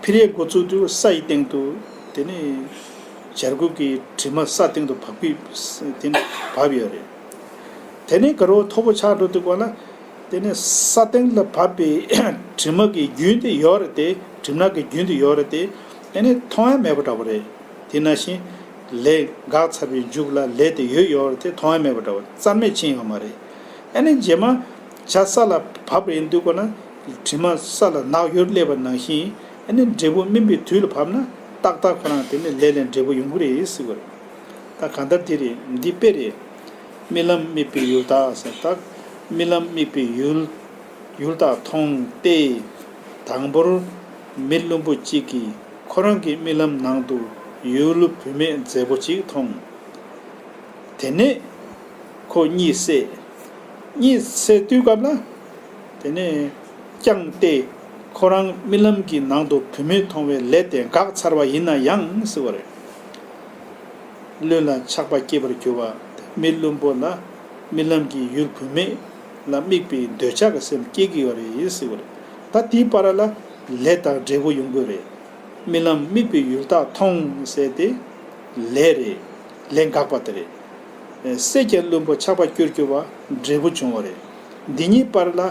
འཕུར་ཡས་འགོ་བཙུགས་དུས་ས་ཡི་སྟེང་དུ་དེ་ནས་བྱ་རྒོད་ཀྱི་དྲི་མ་ས་སྟེང་དུ་བབས་ཀྱི་དེ་ནས་བབས་ཡོད་རེད། དེ་ནས་དགའ་རོགས་མཐོ་པོ་ཆགས་འགྲོ་དུས་ག་ལ། དེ་ནས་ས་སྟེང་ལ་བབས་པའི་དྲི་མ་གི་རྒྱུན་དེ་ཡོད་རེད་དེ། གྲིབ་ནག་གི་རྒྱུན་དེ་ཡོད་རེད་དེ། ཨ་ནི་མཐོང་ཡ་མེད་པ་འདྲ་བོ་རེད། དེ་ནང་བཞིན་ལས་འགག་ཚར་བའི་མཇུག་ལ་ལས་དེ་ཡོད་ཡོད་རེད་དེ། མཐོང་ཡ་མེད་པ་འདྲ་བོ་རྩ་མེད་ཕྱིན་ཡོད་མ་རེད། ཨ་ནི་རྗེས་མ་བྱ་ས་ལ་བབས་པ་ཡིན་དུས་ག་ན་གྲིབ་མ་ས་ལ་ནག་ཡོར་སླེབས་པ་ནང་བཞིན། ཨ་ནི་འབྲས་བུ་སྨིན་པའི་དུས་ལ་བབས་ན་ཏག་ཏག་ཁོ་རང་དེ་ནི་ལས་ལས་འབྲས་བུ་ཡོང་གི་རེད་ཟེར་བ་རེད། ད་གང་ལྟར་འདི་རེད། འདི་དཔེ་རེད། རྨི་ལམ་དམིགས་པའི་ཡུལ་བདག་ཟེར། ད་རྨི་ལམ་དམིགས་པའི་ཡུལ་ཡུལ་བདག་མཐོང་སྟེ། དང་པོར་མི་བླུན་པོ་གཅིག་གིས་ཁོ་རང་གི་རྨི་ལམ་ནང་དུ་ཡུལ་བུད་མེད་མཛེས་པོ་གཅིག་མཐོང་། དེ་ནས་ཁོ་གཉིད་སད། གཉིད་སད་དུས་སྐབས་ལ། དེ་ནས་ཀྱང་སྟེ། ཁོ་རང་རྨི་ལམ་གྱི་ནང་དུ་བུད་མེད་མཐོང་བའི་ལས་དེ་འགག་ཚར་བ་ཡིན་ན་ཡང་ཟེར་བ་རེད། བླུན་ལ་ཆགས་པ་སྐྱེ་བར་གྱུར་པ། མི་བླུན་པོ་ལ་རྨི་ལམ་གྱི་ཡུལ་བུད་མེད་ལ་དམིགས་པའི་འདོད་ཆགས་ཀྱི་སེམས་སྐྱེ་གི་ཡོད་རེད་ཟེར་བ་རེད། ད་དེའི་བར་ལ་ལས་དང་འབྲས་བུ་ཡོང་གི་རེད། རྨི་ལམ་དམིགས་པའི་ཡུལ་བདག་མཐོང་ཟེར་ཏེ་ལས་རེད། ལས་འགག་པ་དེ་རེད། སད་ཀྱང་བླུན་པོ་ཆགས་པ་སྐྱེ་བར་གྱུར་པ་འབྲས་བུ་བྱུང་བ་རེད། འདི་གཉིས་བར་ལ་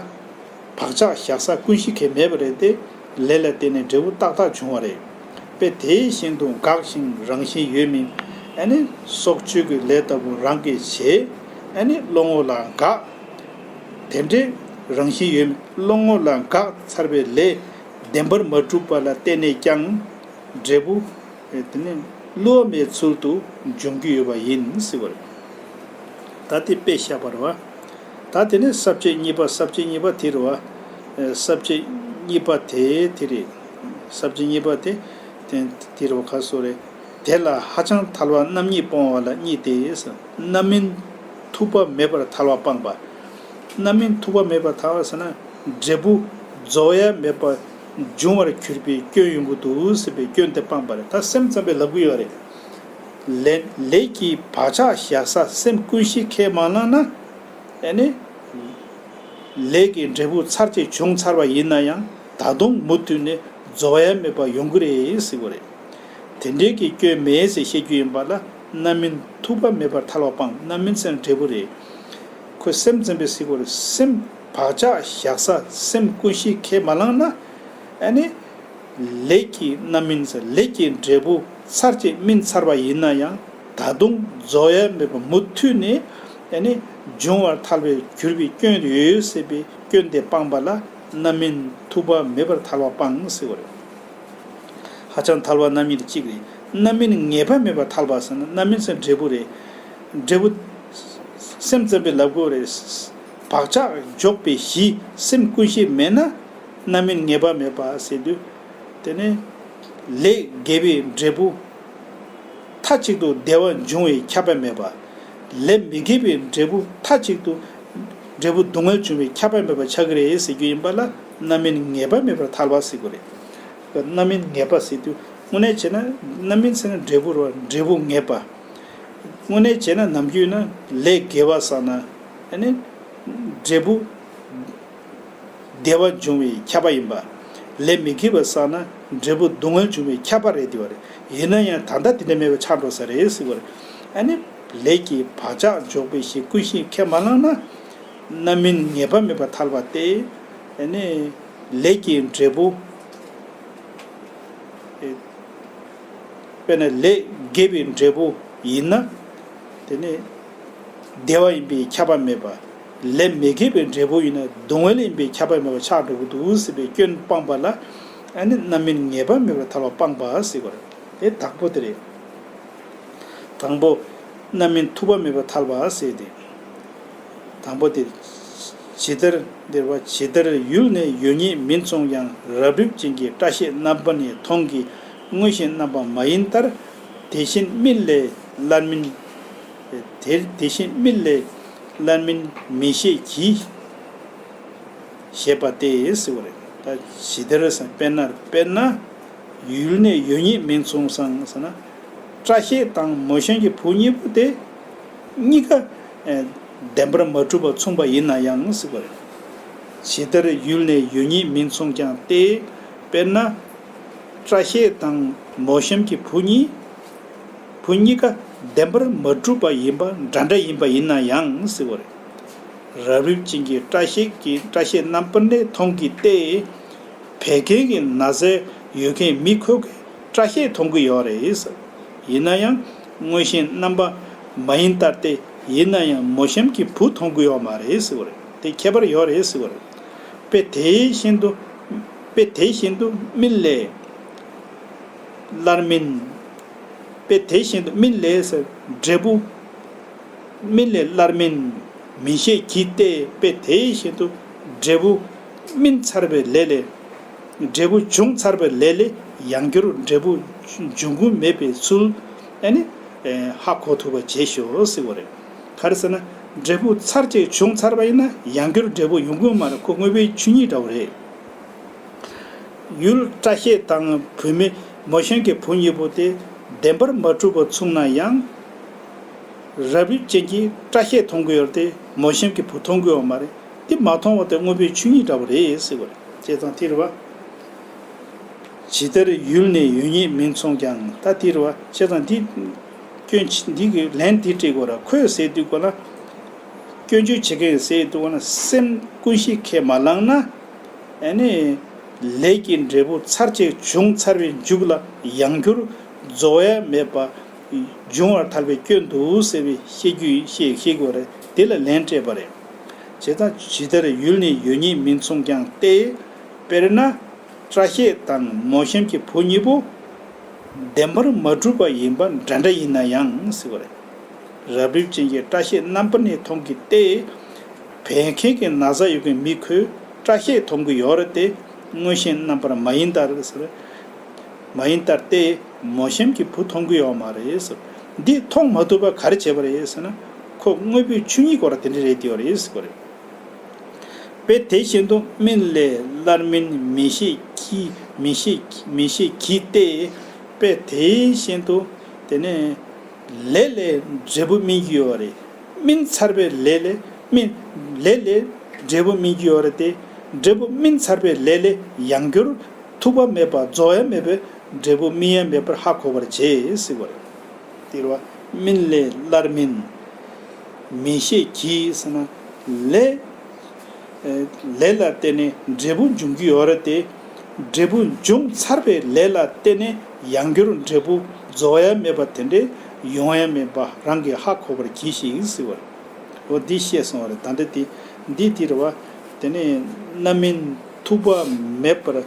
བག་ཆགས་བཞག་ས་ཀུན་གཞི་གང་ཡང་མེད་པ་རེད་དེ། ལས་ལ་བརྟེན་ནས་འབྲས་བུ་ཏག་ཏག་བྱུང་བ་རེད། དཔེ་དེ་བཞིན་དུ་འགགས་ཤིང་རང་བཞིན་ཡོད་མིན། ཨ་ནི་སྲོག་གཅོད་ཀྱི་ལས་ལྟ་བུ་རང་གིས་བྱས། ཨ་ནི་བློ་ངོ་ལ་འགགས། དེ་འདྲའི་རང་བཞིན་ཡོད་མིན། བློ་ངོ་ལ་འགགས་ཚར་བའི་ལས་བདེན་པར་མ་གྲུབ་པ་ལ་བརྟེན་ནས་ཀྱང་འབྲས་བུ། དེ་ནི་བསླུ་བ་མེད་ཚུལ་དུ་འབྱུང་གི་ཡོད་པ་ཡིན་ཟེར་བ་རེད། ད་དེ་དཔེ་བཞག་པ་རེད་བ། ད་དེ་ནི་ས་བཅད་གཉིས་པ། ས་བཅད་གཉིས་པ་དེ་རེད་བ། ས་བཅད་གཉིས་པ་དེ་དེ་རེད། ས་བཅད་གཉིས་པ་དེ་དེ་དེ་རེད་བ། ག་སོ་རེད། དེ་ལ་ཧ་ཅང་ཐལ་བ་རྣམ་གཉིས་སྤོང་བ་ལ་གཉིས་ཏེ། རྣམ་སྨིན་མཐུག་པ་མེད་པར་ཐལ་བ་སྤངས་པ། རྣམ་སྨིན་མཐུག་པ་མེད་པར་ཐལ་བ་ཟེར་ན། འབྲས་བུ་རྫོགས་ཡ་མེད་པ་འབྱུང་བར་གྱུར་པའི་སྐྱོན་ཡོང་གི་འདུག་ཟེར་བའི་སྐྱོན་དེ་སྤངས་པ་རེད། ད་སེམས་ཙམ་པས་ལབ་གི་ཡོད་རེད། ལས་ལས་ཀྱི་བག་ཆགས་བཞག་ས་སེམས་ཀུན་གཞི་ཁས་མ་བླངས་ན། ཨ་ནི། ལས་ཀྱི་འབྲས་བུ་ཚར་གཅིག་བྱུང་ཚར་བ་ཡིན་ན་ཡང་ད་དུང་མུ་མཐུད་ནས་རྫོགས་ཡ་མེད་པ་ཡོང་གི་རེད་ཟེར་གྱི་རེད། དེ་འདྲའི་གི་སྐྱོན་མེད་ཟེར་བཤད་རྒྱུ་ཡིན་པ་ལ་རྣམ་སྨིན་ཐུབ་པ་མེད་པར་ཐལ་བ་སྤངས། རྣམ་སྨིན་ཟེར་ན་འབྲས་བུ་རེད། ཁོས་སེམས་ཙམ་པའི་ཟེར་གྱི་རེད། སེམས་བག་ཆགས་བཞག་ས་སེམས་ཀུན་ཤེས་ཁས་མ་བླངས་ན། ཨ་ནི། ལས་ཀྱི་རྣམ་སྨིན་ཟེར་ལས་ཀྱི་འབྲས་བུ་ཚར་གཅིག་སྨིན་ཚར་བ་ཡིན་ན་ཡང་ད་དུང་རྫོགས་ཡ་མེད་པ་མུ་མཐུད་ནས་ཨ་ནི་འབྱུང་བར་ཐལ་བའི་གྱུར་པའི་སྐྱོན་ཡོད་ཟེར་བའི་སྐྱོན་དེ་སྤངས་པ་ལ་རྣམ་སྨིན་ཐུབ་པ་མེད་པར་ཐལ་བ་སྤངས་ཟེར་བ་རེད། ཧ་ཅང་ཐལ་བ་རྣམ་གཉིས་དེ་གཅིག་རེད། རྣམ་སྨིན་ངེས་པ་མེད་པར་ཐལ་བ་ཟེར་ན་རྣམ་སྨིན་ཟེར་འབྲས་བུ་རེད། འབྲས་བུ་སེམས་ཙམ་པའི་ལབ་དགོས་རེད། བག་ཆགས་འཇོག་པའི་གཞི་སེམས་ཀུན་ཤེས་མེད་ན། རྣམ་སྨིན་ངེས་པ་མེད་པ་ཟེར་དུས། དེ་ནི་ལས་དགེ་བའི་འབྲས་བུ་མཐའ་གཅིག་ཏུ་བདེ་བ་འབྱུང་བའི་ཁྱབ་པ་མེད་པ། ལས་མི་དགེ་བའི་འབྲས་བུ་མཐའ་གཅིག་ཏུ་འབྲས་བུ་སྡུག་བསྔལ་འབྱུང་བའི་ཁྱབ་པ་མེད་པ་ཆགས་ཀྱི་རེད་ཟེར་རྒྱུ་ཡིན་པ་ལ་རྣམ་སྨིན་ངེས་པ་མེད་པར་ཐལ་བ་ཟེར་དགོས་རེད། རྣམ་སྨིན་ངེས་པ་ཟེར་དུས་དངོས་གནས་བྱས་ན་རྣམ་སྨིན་ཟེར་ན་འབྲས་བུ་རེད་བ། འབྲས་བུ་ངེས་པ། དངོས་གནས་བྱས་ན་ནམ་རྒྱུན་ན་ལས་དགེ་བ་བསགས་ན་ཨ་ནི་འབྲས་བུ་བདེ་བ་འབྱུང་བའི་ཁྱབ་པ་ཡིན་པ། ལས་མི་དགེ་བ་བསགས་ན་འབྲས་བུ་སྡུག་བསྔལ་འབྱུང་བའི་ཁྱབ་པ་རེད་དེ་བ་རེད། ཡིན་ན་ཡང་ད་ལྟ་དེ་འདྲ་མེད་པ་ཆགས་འགྲོ་ས་རེད་ཟེར་བ་རེད། ཨ་ནི་ལས་ཀྱི་བག་ཆགས་འཇོག་པའི་གཞི་ཀུན་ཤེས་ཁས་མ་བླངས་ན། རྣམ་སྨིན་ངེས་པ་མེད་པར་ཐལ་བ་སྟེ། ཨ་ནི་ལས་ཀྱི་འབྲས་བུ། དཔེར་ན་ལས་དགེ་བའི་འབྲས་བུ་ཡིན་ན། དེ་ནི་བདེ་བ་ཡིན་པས་ཁྱབ་པ་མེད་པ། ལས་མི་དགེ་བའི་འབྲས་བུ་ཡིན་ན་སྡུག་བསྔལ་ཡིན་པས་ཁྱབ་པ་མེད་པ་ཆགས་འགྲོ་གི་འདུག་ཟེར་བའི་སྐྱོན་སྤངས་པ་ལ། ཨ་ནི་རྣམ་སྨིན་ངེས་པ་མེད་པར་ཐལ་བ་སྤངས་པ་ཟེར་བ་རེད། དེ་དང་པོ་དེ་རེད། དང་པོ། རྣམ་སྨིན་ཐུབ་པ་མེད་པར་ཐལ་བ་ཟེར་ཏེ། དང་པོ་དེ། ཇི་ལྟར་འདིར་བ་ཇི་ལྟར་ཡུལ་ནས་ཡོད་ཉིད་མིན་མཚུངས་ཀྱང་རབ་རིབ་ཅན་གྱི་སྐྲ་ཤད་རྣམ་པ་ནས་མཐོང་གི་དངོས་གཞི་རྣམ་པ་མ་ཡིན་ལྟར། དེ་བཞིན་སྨིན་ལས་སླར་སྨིན། དེ་དེ་བཞིན་སྨིན་ལས་སླར་སྨིན་མི་ཤེས་ཀྱི། ཞེས་པ་སྟེ་ཟེར་བ་རེད། ད་ཇི་ལྟར་ཟེར་དཔེར་ན་དཔེར་ན། ཡུལ་ནས་ཡོད་ཉིད་མིན་མཚུངས་སམ་ཟེར་ན། སྐྲ་ཤད་དང་མོ་གཤམ་གྱི་བུ་གཉིས་པོ་དེ་གཉིས་ཀ་ཨེ་བདེན་པར་མ་གྲུབ་པ་མཚུངས་པ་ཡིན་ན་ཡང་ཟེར་བ་རེད། ཇི་ལྟར་ཡུལ་ནས་ཡོད་ཉིད་མིན་མཚུངས་ཀྱང་སྟེ། དཔེར་ན། སྐྲ་ཤད་དང་མོ་གཤམ་གྱི་བུ་གཉིས། བུ་གཉིས་ཀ་བདེན་པར་མ་གྲུབ་པ་ཡིན་པ་འདྲ་འདྲ་ཡིན་པ་ཡིན་ན་ཡང་ཟེར་བ་རེད། རབ་རིབ་ཅན་གྱི་སྐྲ་ཤད་ཀྱི་སྐྲ་ཤད་རྣམ་པར་ནས་མཐོང་གི་སྟེ། བད་ཀན་གྱི་ན་བཟའ་ཡོད་མཁན་མི་ཁོ་གིས་སྐྲ་ཤད་མཐོང་གི་ཡོད་རེད། ཡིན་ན་ཡང་དངོས་གཞི་རྣམ་པ་མ་ཡིན་ལྟར་ཏེ། ཡིན་ན་ཡང་མོ་གཤམ་གྱི་བུ་མཐོང་གི་ཡོད་མ་རེད་ཟེར་བ་རེད། དེ་ཁྱད་པར་ཡོད་རེད་ཟེར་བ་རེད། དཔེ་དེ་བཞིན་དུ། དཔེ་དེ་བཞིན་དུ་སྨིན་ལས། སླར་སྨིན། དཔེ་དེ་བཞིན་དུ་སྨིན་ལས་ཟེར་འབྲས་བུ། སྨིན་ལས་སླར་སྨིན་མི་ཤེས་ཀྱི་སྟེ། དཔེ་དེ་བཞིན་དུ་འབྲས་བུ་སྨིན་ཚར་བའི་ལས་ལས། འབྲས་བུ་བྱུང་ཚར་བའི་ལས་ལས་ཡང་བསྐྱར་འབྲས་བུ་འབྱུང་གི་མེད་པའི་ཚུལ་ཨ་ནི་ཧ་གོ་ཐུབ་པ་བྱེད་ཤོག་ཟེར་བ་རེད། ག་རེ་ཟེར་ན་འབྲས་བུ་ཚར་གཅིག་བྱུང་ཚར་བ་ཡིན་ན་ཡང་བསྐྱར་འབྲས་བུ་ཡོང་གི་མ་རེད། ཁོ་དངོས་པོའི་ཆོས་ཉིད་འདྲ་བོ་རེད། ཡུལ་སྐྲ་ཤད་དང་བུད་མེད་མོ་གཤམ་གྱི་བུ་གཉིས་པོ་དེ་བདེན་པར་མ་གྲུབ་པ་མཚུངས་ན་ཡང་། རབ་རིབ་ཅན་གྱིས་སྐྲ་ཤད་མཐོང་གི་ཡོད་དེ་མོ་གཤམ་གྱི་བུ་མཐོང་གི་ཡོད་མ་རེད། དེ་མ་མཐོང་བ་དེ་དངོས་པོའི་ཆོས་ཉིད་འདྲ་བོ་རེད་ཟེར་བ་རེད། བྱས་ཙང་དེ་རེད་བ། ཇི་ལྟར་ཡུལ་ནས་ཡོད་ཉིད་མིན་མཚུངས་ཀྱང་ད་དེ་རེད་བ། བྱས་ཙང་འདི་སྐྱོན་འདི་གི་ལན་དེ་སྤྲད་དགོས་ར། ཁོས་ཟེར་དུས་གོ་ན། སྐྱོན་བརྗོད་བྱེད་མཁན་ཟེར་དུས་གོ་ན་སེམས་ཀུན་ཤེས་ཁས་མ་བླངས་ན། ཨ་ནི། ལས་ཀྱི་འབྲས་བུ་ཚར་གཅིག་བྱུང་ཚར་བའི་མཇུག་ལ་ཡང་བསྐྱར་རྫོགས་ཡ་མེད་པ། འབྱུང་བར་ཐལ་བའི་སྐྱོན་འདུག་ཟེར་བའི་བཤད་རྒྱུ་བཤད་བཤད་དགོས་རེད། དེ་ལ་ལན་སྤྲད་པ་རེད། བྱས་ཙང་ཇི་ལྟར་ཡུལ་ནས་ཡོད་ཉིད་མིན་མཚུངས་ཀྱང་སྟེ། དཔེར་ན། སྐྲ་ཤད་དང་མོ་གཤམ་གྱི་བུ་གཉིས་པོ། བདེན་པར་མ་གྲུབ་པ་ཡིན་པ་འདྲ་འདྲ་ཡིན་ན་ཡང་ཟེར་བ་རེད། རབ་རིབ་ཅན་གྱི་སྐྲ་ཤད་རྣམ་པར་ནས་མཐོང་གི་སྟེ། བད་ཀན་གྱི་ན་བཟའ་ཡོད་མཁན་མི་ཁོས་སྐྲ་ཤད་མཐོང་གི་ཡོད་རེད་དེ། དངོས་གཞན་རྣམ་པར་མ་ཡིན་ལྟར་ཟེར། མ་ཡིན་ལྟར་ཏེ། མོ་གཤམ་གྱི་བུ་མཐོང་གི་ཡོད་མ་རེད་ཟེར། འདི་མཐོང་མ་ཐུབ་པ་ག་རེ་བྱས་པ་རེད་ཟེར་ན། ཁོ་དངོས་པོའི་ཆོས་ཉིད་སྐོར་དེ་འདྲ་རེད་དེ་ཡོད་རེད་ཟེར་བ་རེད། དཔེ་དེ་བཞིན་དུ་སྨིན་ལས་སླར་སྨིན་མི་ཤེས་ཀྱི་མི་ཤེས་མི་ཤེས་ཀྱི་སྟེ། དཔེ་དེ་བཞིན་དུ་དེ་ནས་ལས་ལས་འབྲས་བུ་སྨིན་གྱི་ཡོད་རེད། སྨིན་ཚར་བའི་ལས་ལས་སྨིན་ལས་ལས་ འབྲས་བུ་སྨིན་གྱི་ཡོད་རེད་དེ། འབྲས་བུ་སྨིན་ཚར་བའི་ལས་ལས་ཡང་བསྐྱར་ཐུག་པ་མེད་པ་རྫོགས་ཡ་མེད་པའི་འབྲས་བུ་སྨིན་ཡ་མེད་པར་ཧ་གོ་བར་བྱེད་ཟེར་བ་རེད། དེ་རེད་བ། སྨིན་ལས་སླར་སྨིན་མིན་ཤེས་ཀྱིས་ཟེར་ན། ལས། ལས་ལ་བརྟེན་ནས་འབྲས་བུ་འབྱུང་གི་ཡོད་རེད་དེ། འབྲས་བུ་འབྱུང་ཚར་བའི་ལས་ལ་བརྟེན་ནས་ཡང་བསྐྱར་འབྲས་བུ་རྫོགས་ཡ་མེད་པ་དེ་འདྲའི་ཡོང་ཡ་མེད་པ་རང་གིས་ཧ་གོ་བར་གྱིས་ཤིག་ཟེར་བ་རེད། འོ་འདི་བཤད་སོང་བ་རེད། ད་ལྟ་དེ་འདི་དེ་རེད་བ། དེ་ནས་རྣམ་སྨིན་ཐུག་པ་མེད་པར།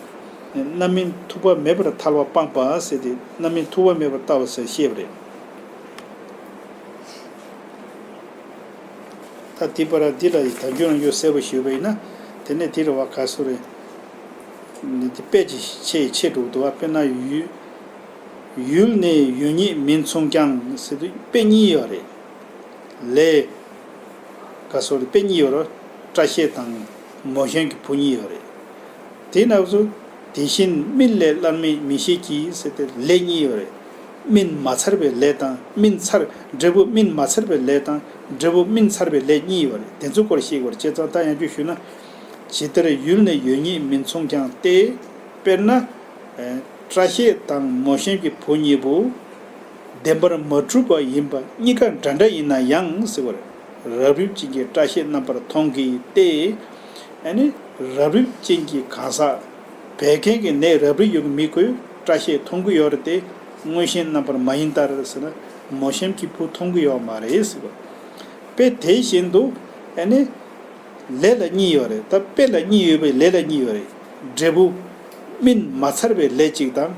རྣམ་སྨིན་ཐུག་པ་མེད་པར་ཐལ་བ་སྤངས་པ་ཟེར་ཏེ་རྣམ་སྨིན་ཐུག་པ་མེད་པར་ལྟ་བ་ཟེར་བཤད་པ་རེད། ད་དེ་བར་འདི་ལ་ཡི་དལ་འབྱོར་རང་ཡོད་གསལ་པོ་ཞུས་པ་ཡིན་ན། དེ་ནས་དེ་རེད་བ་ག་སོ་རེད། འདི་དཔེ་ཅིག་ཆེ་ཆེ་འགྲོ་འདུག་བ། དཔེར་ན་ཡུལ། ཡུལ་ནས་ཡོད་ཉིད་མིན་མཚུངས་ཀྱང་ཟེར་དུས་དཔེ་གཉིས་ཡོད་རེད། ལས། ག་སོ་རེད། དཔེ་གཉིས་ཡོད་རེད། སྐྲ་ཤད་དང་མོ་གཞན་གྱི་བུ་གཉིས་ཡོད་རེད། དེ་ནང་དུ་དེ་བཞིན་སྨིན་ལས་སླར་སྨིན་མིན་ཤེས་ཀྱིས་ཟེར་ཏེ་ལས་གཉིས་ཡོད་རེད། སྨིན་མ་ཚར་བའི་ལས་དང་སྨིན་ཚར། འབྲས་བུ་སྨིན་མ་ཚར་བའི་ལས་དང་འབྲས་བུ་སྨིན་ཚར་བའི་ལས་གཉིས་ཡོད་རེད། དེ་ཚོའི་སྐོར་བཤད་དགོས་རེད། བྱས་ཙང་ད་ཡང་བསྐྱར་ཞུས་ན། ཇི་ལྟར་ཡུལ་ནས་ཡོད་ཉིད་མིན་མཚུངས་ཀྱང་སྟེ། དཔེར་ན། སྐྲ་ཤད་དང་མོ་གཞན་གྱི་བུ་གཉིས་པོ། བདེན་པར་མ་གྲུབ་པ་ཡིན་པ་གཉིས་ཀ་འདྲ་འདྲ་ཡིན་ན་ཡང་ཟེར་བར། རབ་རིབ་ཅན་གྱི་སྐྲ་ཤད་རྣམ་པར་མཐོང་གི་སྟེ། ཨ་ནི་རབ་རིབ་ཅན་གྱི་གང་ཟག་བད་ཀན་གྱི་ནད་རབ་རིབ་ཡོད་མི་ཁོས་སྐྲ་ཤད་མཐོང་གི་ཡོད་རེད་དེ། མངོན་ཤེས་རྣམ་པར་མ་ཡིན་ལྟར་ཟེར་ན། མོ་གཞན་གྱི་བུ་མཐོང་གི་ཡོད་མ་རེད་ཟེར་བ། དཔེ་དེ་བཞིན་དུ་ཨ་ནི། ལས་ལ་གཉིས་ཡོད་རེད། ད་དཔེ་ལ་གཉིས་ཡོད་པའི་ལས་ལ་གཉིས་ཡོད་རེད། འབྲས་བུ་སྨིན་མ་ཚར་བའི་ལས་གཅིག་དང་།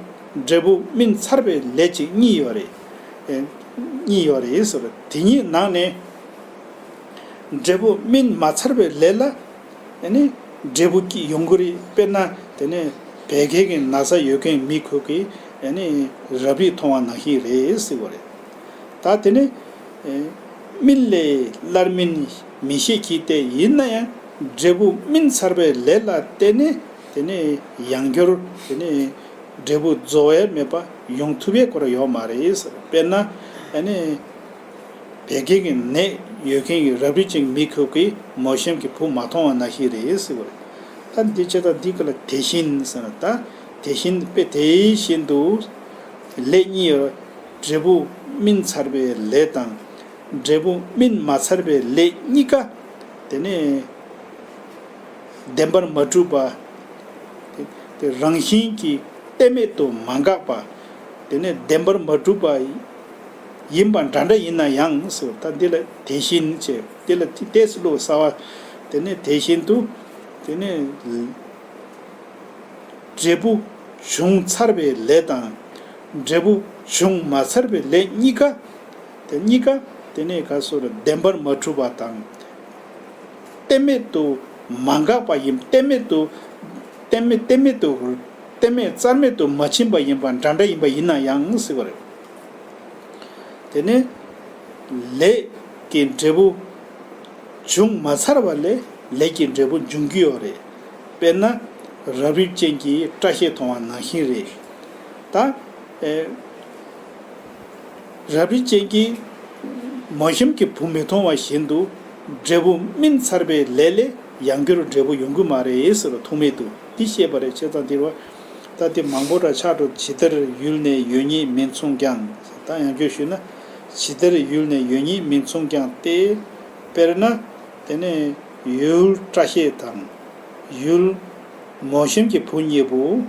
འབྲས་བུ་སྨིན་ཚར་བའི་ལས་གཅིག་གཉིས་ཡོད་རེད། ཨེ། གཉིས་ཡོད་རེད་ཟེར་བ། དེ་གཉིས་ནང་ནས་འབྲས་བུ་སྨིན་མ་ཚར་བའི་ལས་ལ་ཨ་ནི་འབྲས་བུ་གཅིག་ཡོང་གི་རེད། དཔེར་ན་དེ་ནས་བད་ཀན་གྱི་ན་ཚ་ཡོད་མཁན་མི་ཁོ་གིས་ཨ་ནི་རབ་རིབ་མཐོང་བ་ནང་བཞིན་རེད་ཟེར་བ་རེད། ད་དེ་ནི། ཨེ། སྨིན་ལས་སླར་སྨིན་མིན་ཤེས་ཀྱིས་ཏེ། ཡིན་ན་ཡང་འབྲས་བུ་སྨིན་ཚར་བའི་ལས་ལ་བརྟེན་ནས་དེ་ནས་ཡང་བསྐྱར་དེ་ནས་འབྲས་བུ་རྫོགས་ཡས་མེད་པ་ཡོང་ཐུབ་པའི་སྐོར་ཡོད་མ་རེད་ཟེར། དཔེར་ན་ཨ་ནི་བད་ཀན་གྱི་ནད་ཡོད་མཁན་གྱི་རབ་རིབ་ཅན་མི་ཁོ་གིས་མོ་གཞན་གྱི་བུ་མ་མཐོང་བ་ནང་བཞིན་རེད་ཟེར་བ་རེད། ད་འདི་བྱས་ཙང་འདི་ག་ལ་དེ་བཞིན་ཟེར་ན། ད་དེ་བཞིན་དཔེ་དེ་བཞིན་དུ་ལས་གཉིས་ཡོད། འབྲས་བུ་སྨིན་ཚར་བའི་ལས་དང་། འབྲས་བུ་སྨིན་མ་ཚར་བའི་ལས་གཉིས་ཀ་དེ་ནས་བདེན་པར་མ་གྲུབ་པ། དེ་དེ་རང་བཞིན་གྱིས་གཏན་མེད་དུ་མ་འགགས་པ། དེ་ནས་བདེན་པར་མ་གྲུབ་པ་ཡིན་པ་འདྲ་འདྲ་ཡིན་ན་ཡང་ཟེར། ད་འདི་ལ་དེ་བཞིན་བྱས། འདི་ལ་ཏོག་ཙམ་བློ་གསལ་བ། དེ་ནས་དེ་བཞིན་དུ་དེ་ནས། འབྲས་བུ་བྱུང་ཚར་བའི་ལས་དང་། འབྲས་བུ་བྱུང་མ་ཚར་བའི་ལས་གཉིས་ཀ། དེ་གཉིས་ཀ་དེ་ནས་ག་སོ་རེ། བདེན་པར་མ་གྲུབ་པ་དང་། གཏན་མེད་དུ་མ་འགགས་པ་ཡིན། གཏན་མེད་དུ། གཏན་མེད་གཏན་མེད་དུ། གཏན་མེད་རྩ་མེད་དུ་མ་ཕྱིན་པ་ཡིན་པ་འདྲ་འདྲ་ཡིན་པ་ཡིན་ན་ཡང་ཟེར་བ་རེད། དེ་ནས་ལས་ཀྱི་འབྲས་བུ་བྱུང་མ་ཚར་བ་ལས་ལས་ཀྱི་འབྲས་བུ་འབྱུང་གི་ཡོད་རེད། དཔེར་ན་རབ་རིབ་ཅན་གྱིས་སྐྲ་ཤད་མཐོང་བ་ནང་བཞིན་རེད། ད་ཨེ། རབ་རིབ་ཅན་གྱིས་མོ་གཞན་གྱི་བུ་མི་མཐོང་བ་བཞིན་དུ། འབྲས་བུ་སྨིན་ཚར་བའི་ལས་ལས་ཡང་བསྐྱར་འབྲས་བུ་ཡོང་གི་མ་རེད་ཟེར་བ། ཐུག་མེད་དུ་འདི་བཤད་པ་རེད། བྱས་ཙང་འདིར་བ། ད་དེ་མང་པོ་འདྲ་ཆགས་འགྲོ། ཇི་ལྟར་ཡུལ་ནས་ཡོད་ཉིད་མིན་མཚུངས་ཀྱང་། ད་ཡང་བསྐྱར་ཞུས་ན། ཇི་ལྟར་ཡུལ་ནས་ཡོད་ཉིད་མིན་མཚུངས་ཀྱང་སྟེ། དཔེར་ན་དེ་ནས་ཡུལ་སྐྲ་ཤད་དང་། ཡུལ་མོ་གཞན་གྱི་བུ་གཉིས་པོ།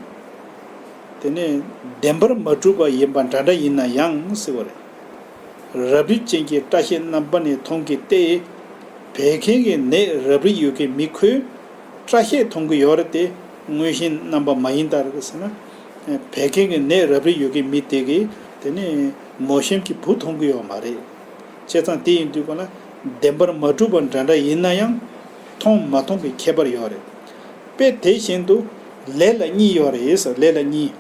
དེ་ནས་བདེན་པར་མ་གྲུབ་པ་ཡིན་པ་འདྲ་འདྲ་ཡིན་ན་ཡང་ཟེར་བ་རེད། རབ་རིབ་ཅན་གྱི་སྐྲ་ཤད་རྣམ་པ་ནི་མཐོང་གི་སྟེ། བད་ཀན་གྱི་ནད་རབ་རིབ་ཡོད་མཁན་མི་ཁོས་སྐྲ་ཤད་མཐོང་གི་ཡོད་རེད་དེ། མངོན་ཤེས་རྣམ་པ་མ་ཡིན་ལྟར་ཟེར་ན། བད་ཀན་གྱི་ནད་རབ་རིབ་ཡོད་མཁན་མི་དེ་གིས་དེ་ནི་མོ་གཞན་གྱི་བུ་མཐོང་གི་ཡོད་མ་རེད། བྱས་ཙང་དེ་ཡིན་དུས་ག་ལ་བདེན་པར་མ་གྲུབ་པ་འདྲ་འདྲ་ཡིན་ན་ཡང་མཐོང་མ་མཐོང་གི་ཁྱད་པར་ཡོད་རེད། དཔེ་དེ་བཞིན་དུ་ལས་ལ་གཉིས་ཡོད་རེད་ཟེར། ལས་ལ་གཉིས།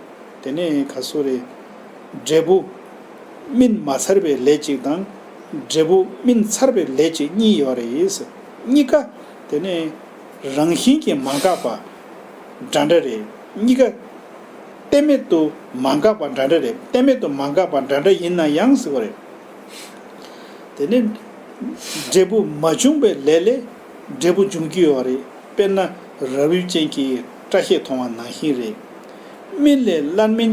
དེ་ནས་ག་སོ་རེ། འབྲས་བུ་སྨིན་མ་ཚར་བའི་ལས་གཅིག་དང་། འབྲས་བུ་སྨིན་ཚར་བའི་ལས་གཅིག་གཉིས་ཡོད་རེད། གཉིས་ཀ་དེ་ནས་རང་བཞིན་གྱིས་མ་འགགས་པ་འདྲ་འདྲ་རེད། གཉིས་ཀ་གཏན་མེད་དུ་མ་འགགས་པ་འདྲ་འདྲ་རེད། གཏན་མེད་དུ་མ་འགགས་པ་འདྲ་འདྲ་ཡིན་ན་ཡང་ཟེར་བ་རེད། དེ་ནས་འབྲས་བུ་མ་བྱུང་བའི་ལས་ལས་ འབྲས་བུ་འབྱུང་གི་ཡོད་རེད། དཔེར་ན་རབ་རིབ་ཅན་གྱི་སྐྲ་ཤད་མཐོང་བ་ནང་བཞིན་རེད། སྨིན་ལས་སླར་སྨིན་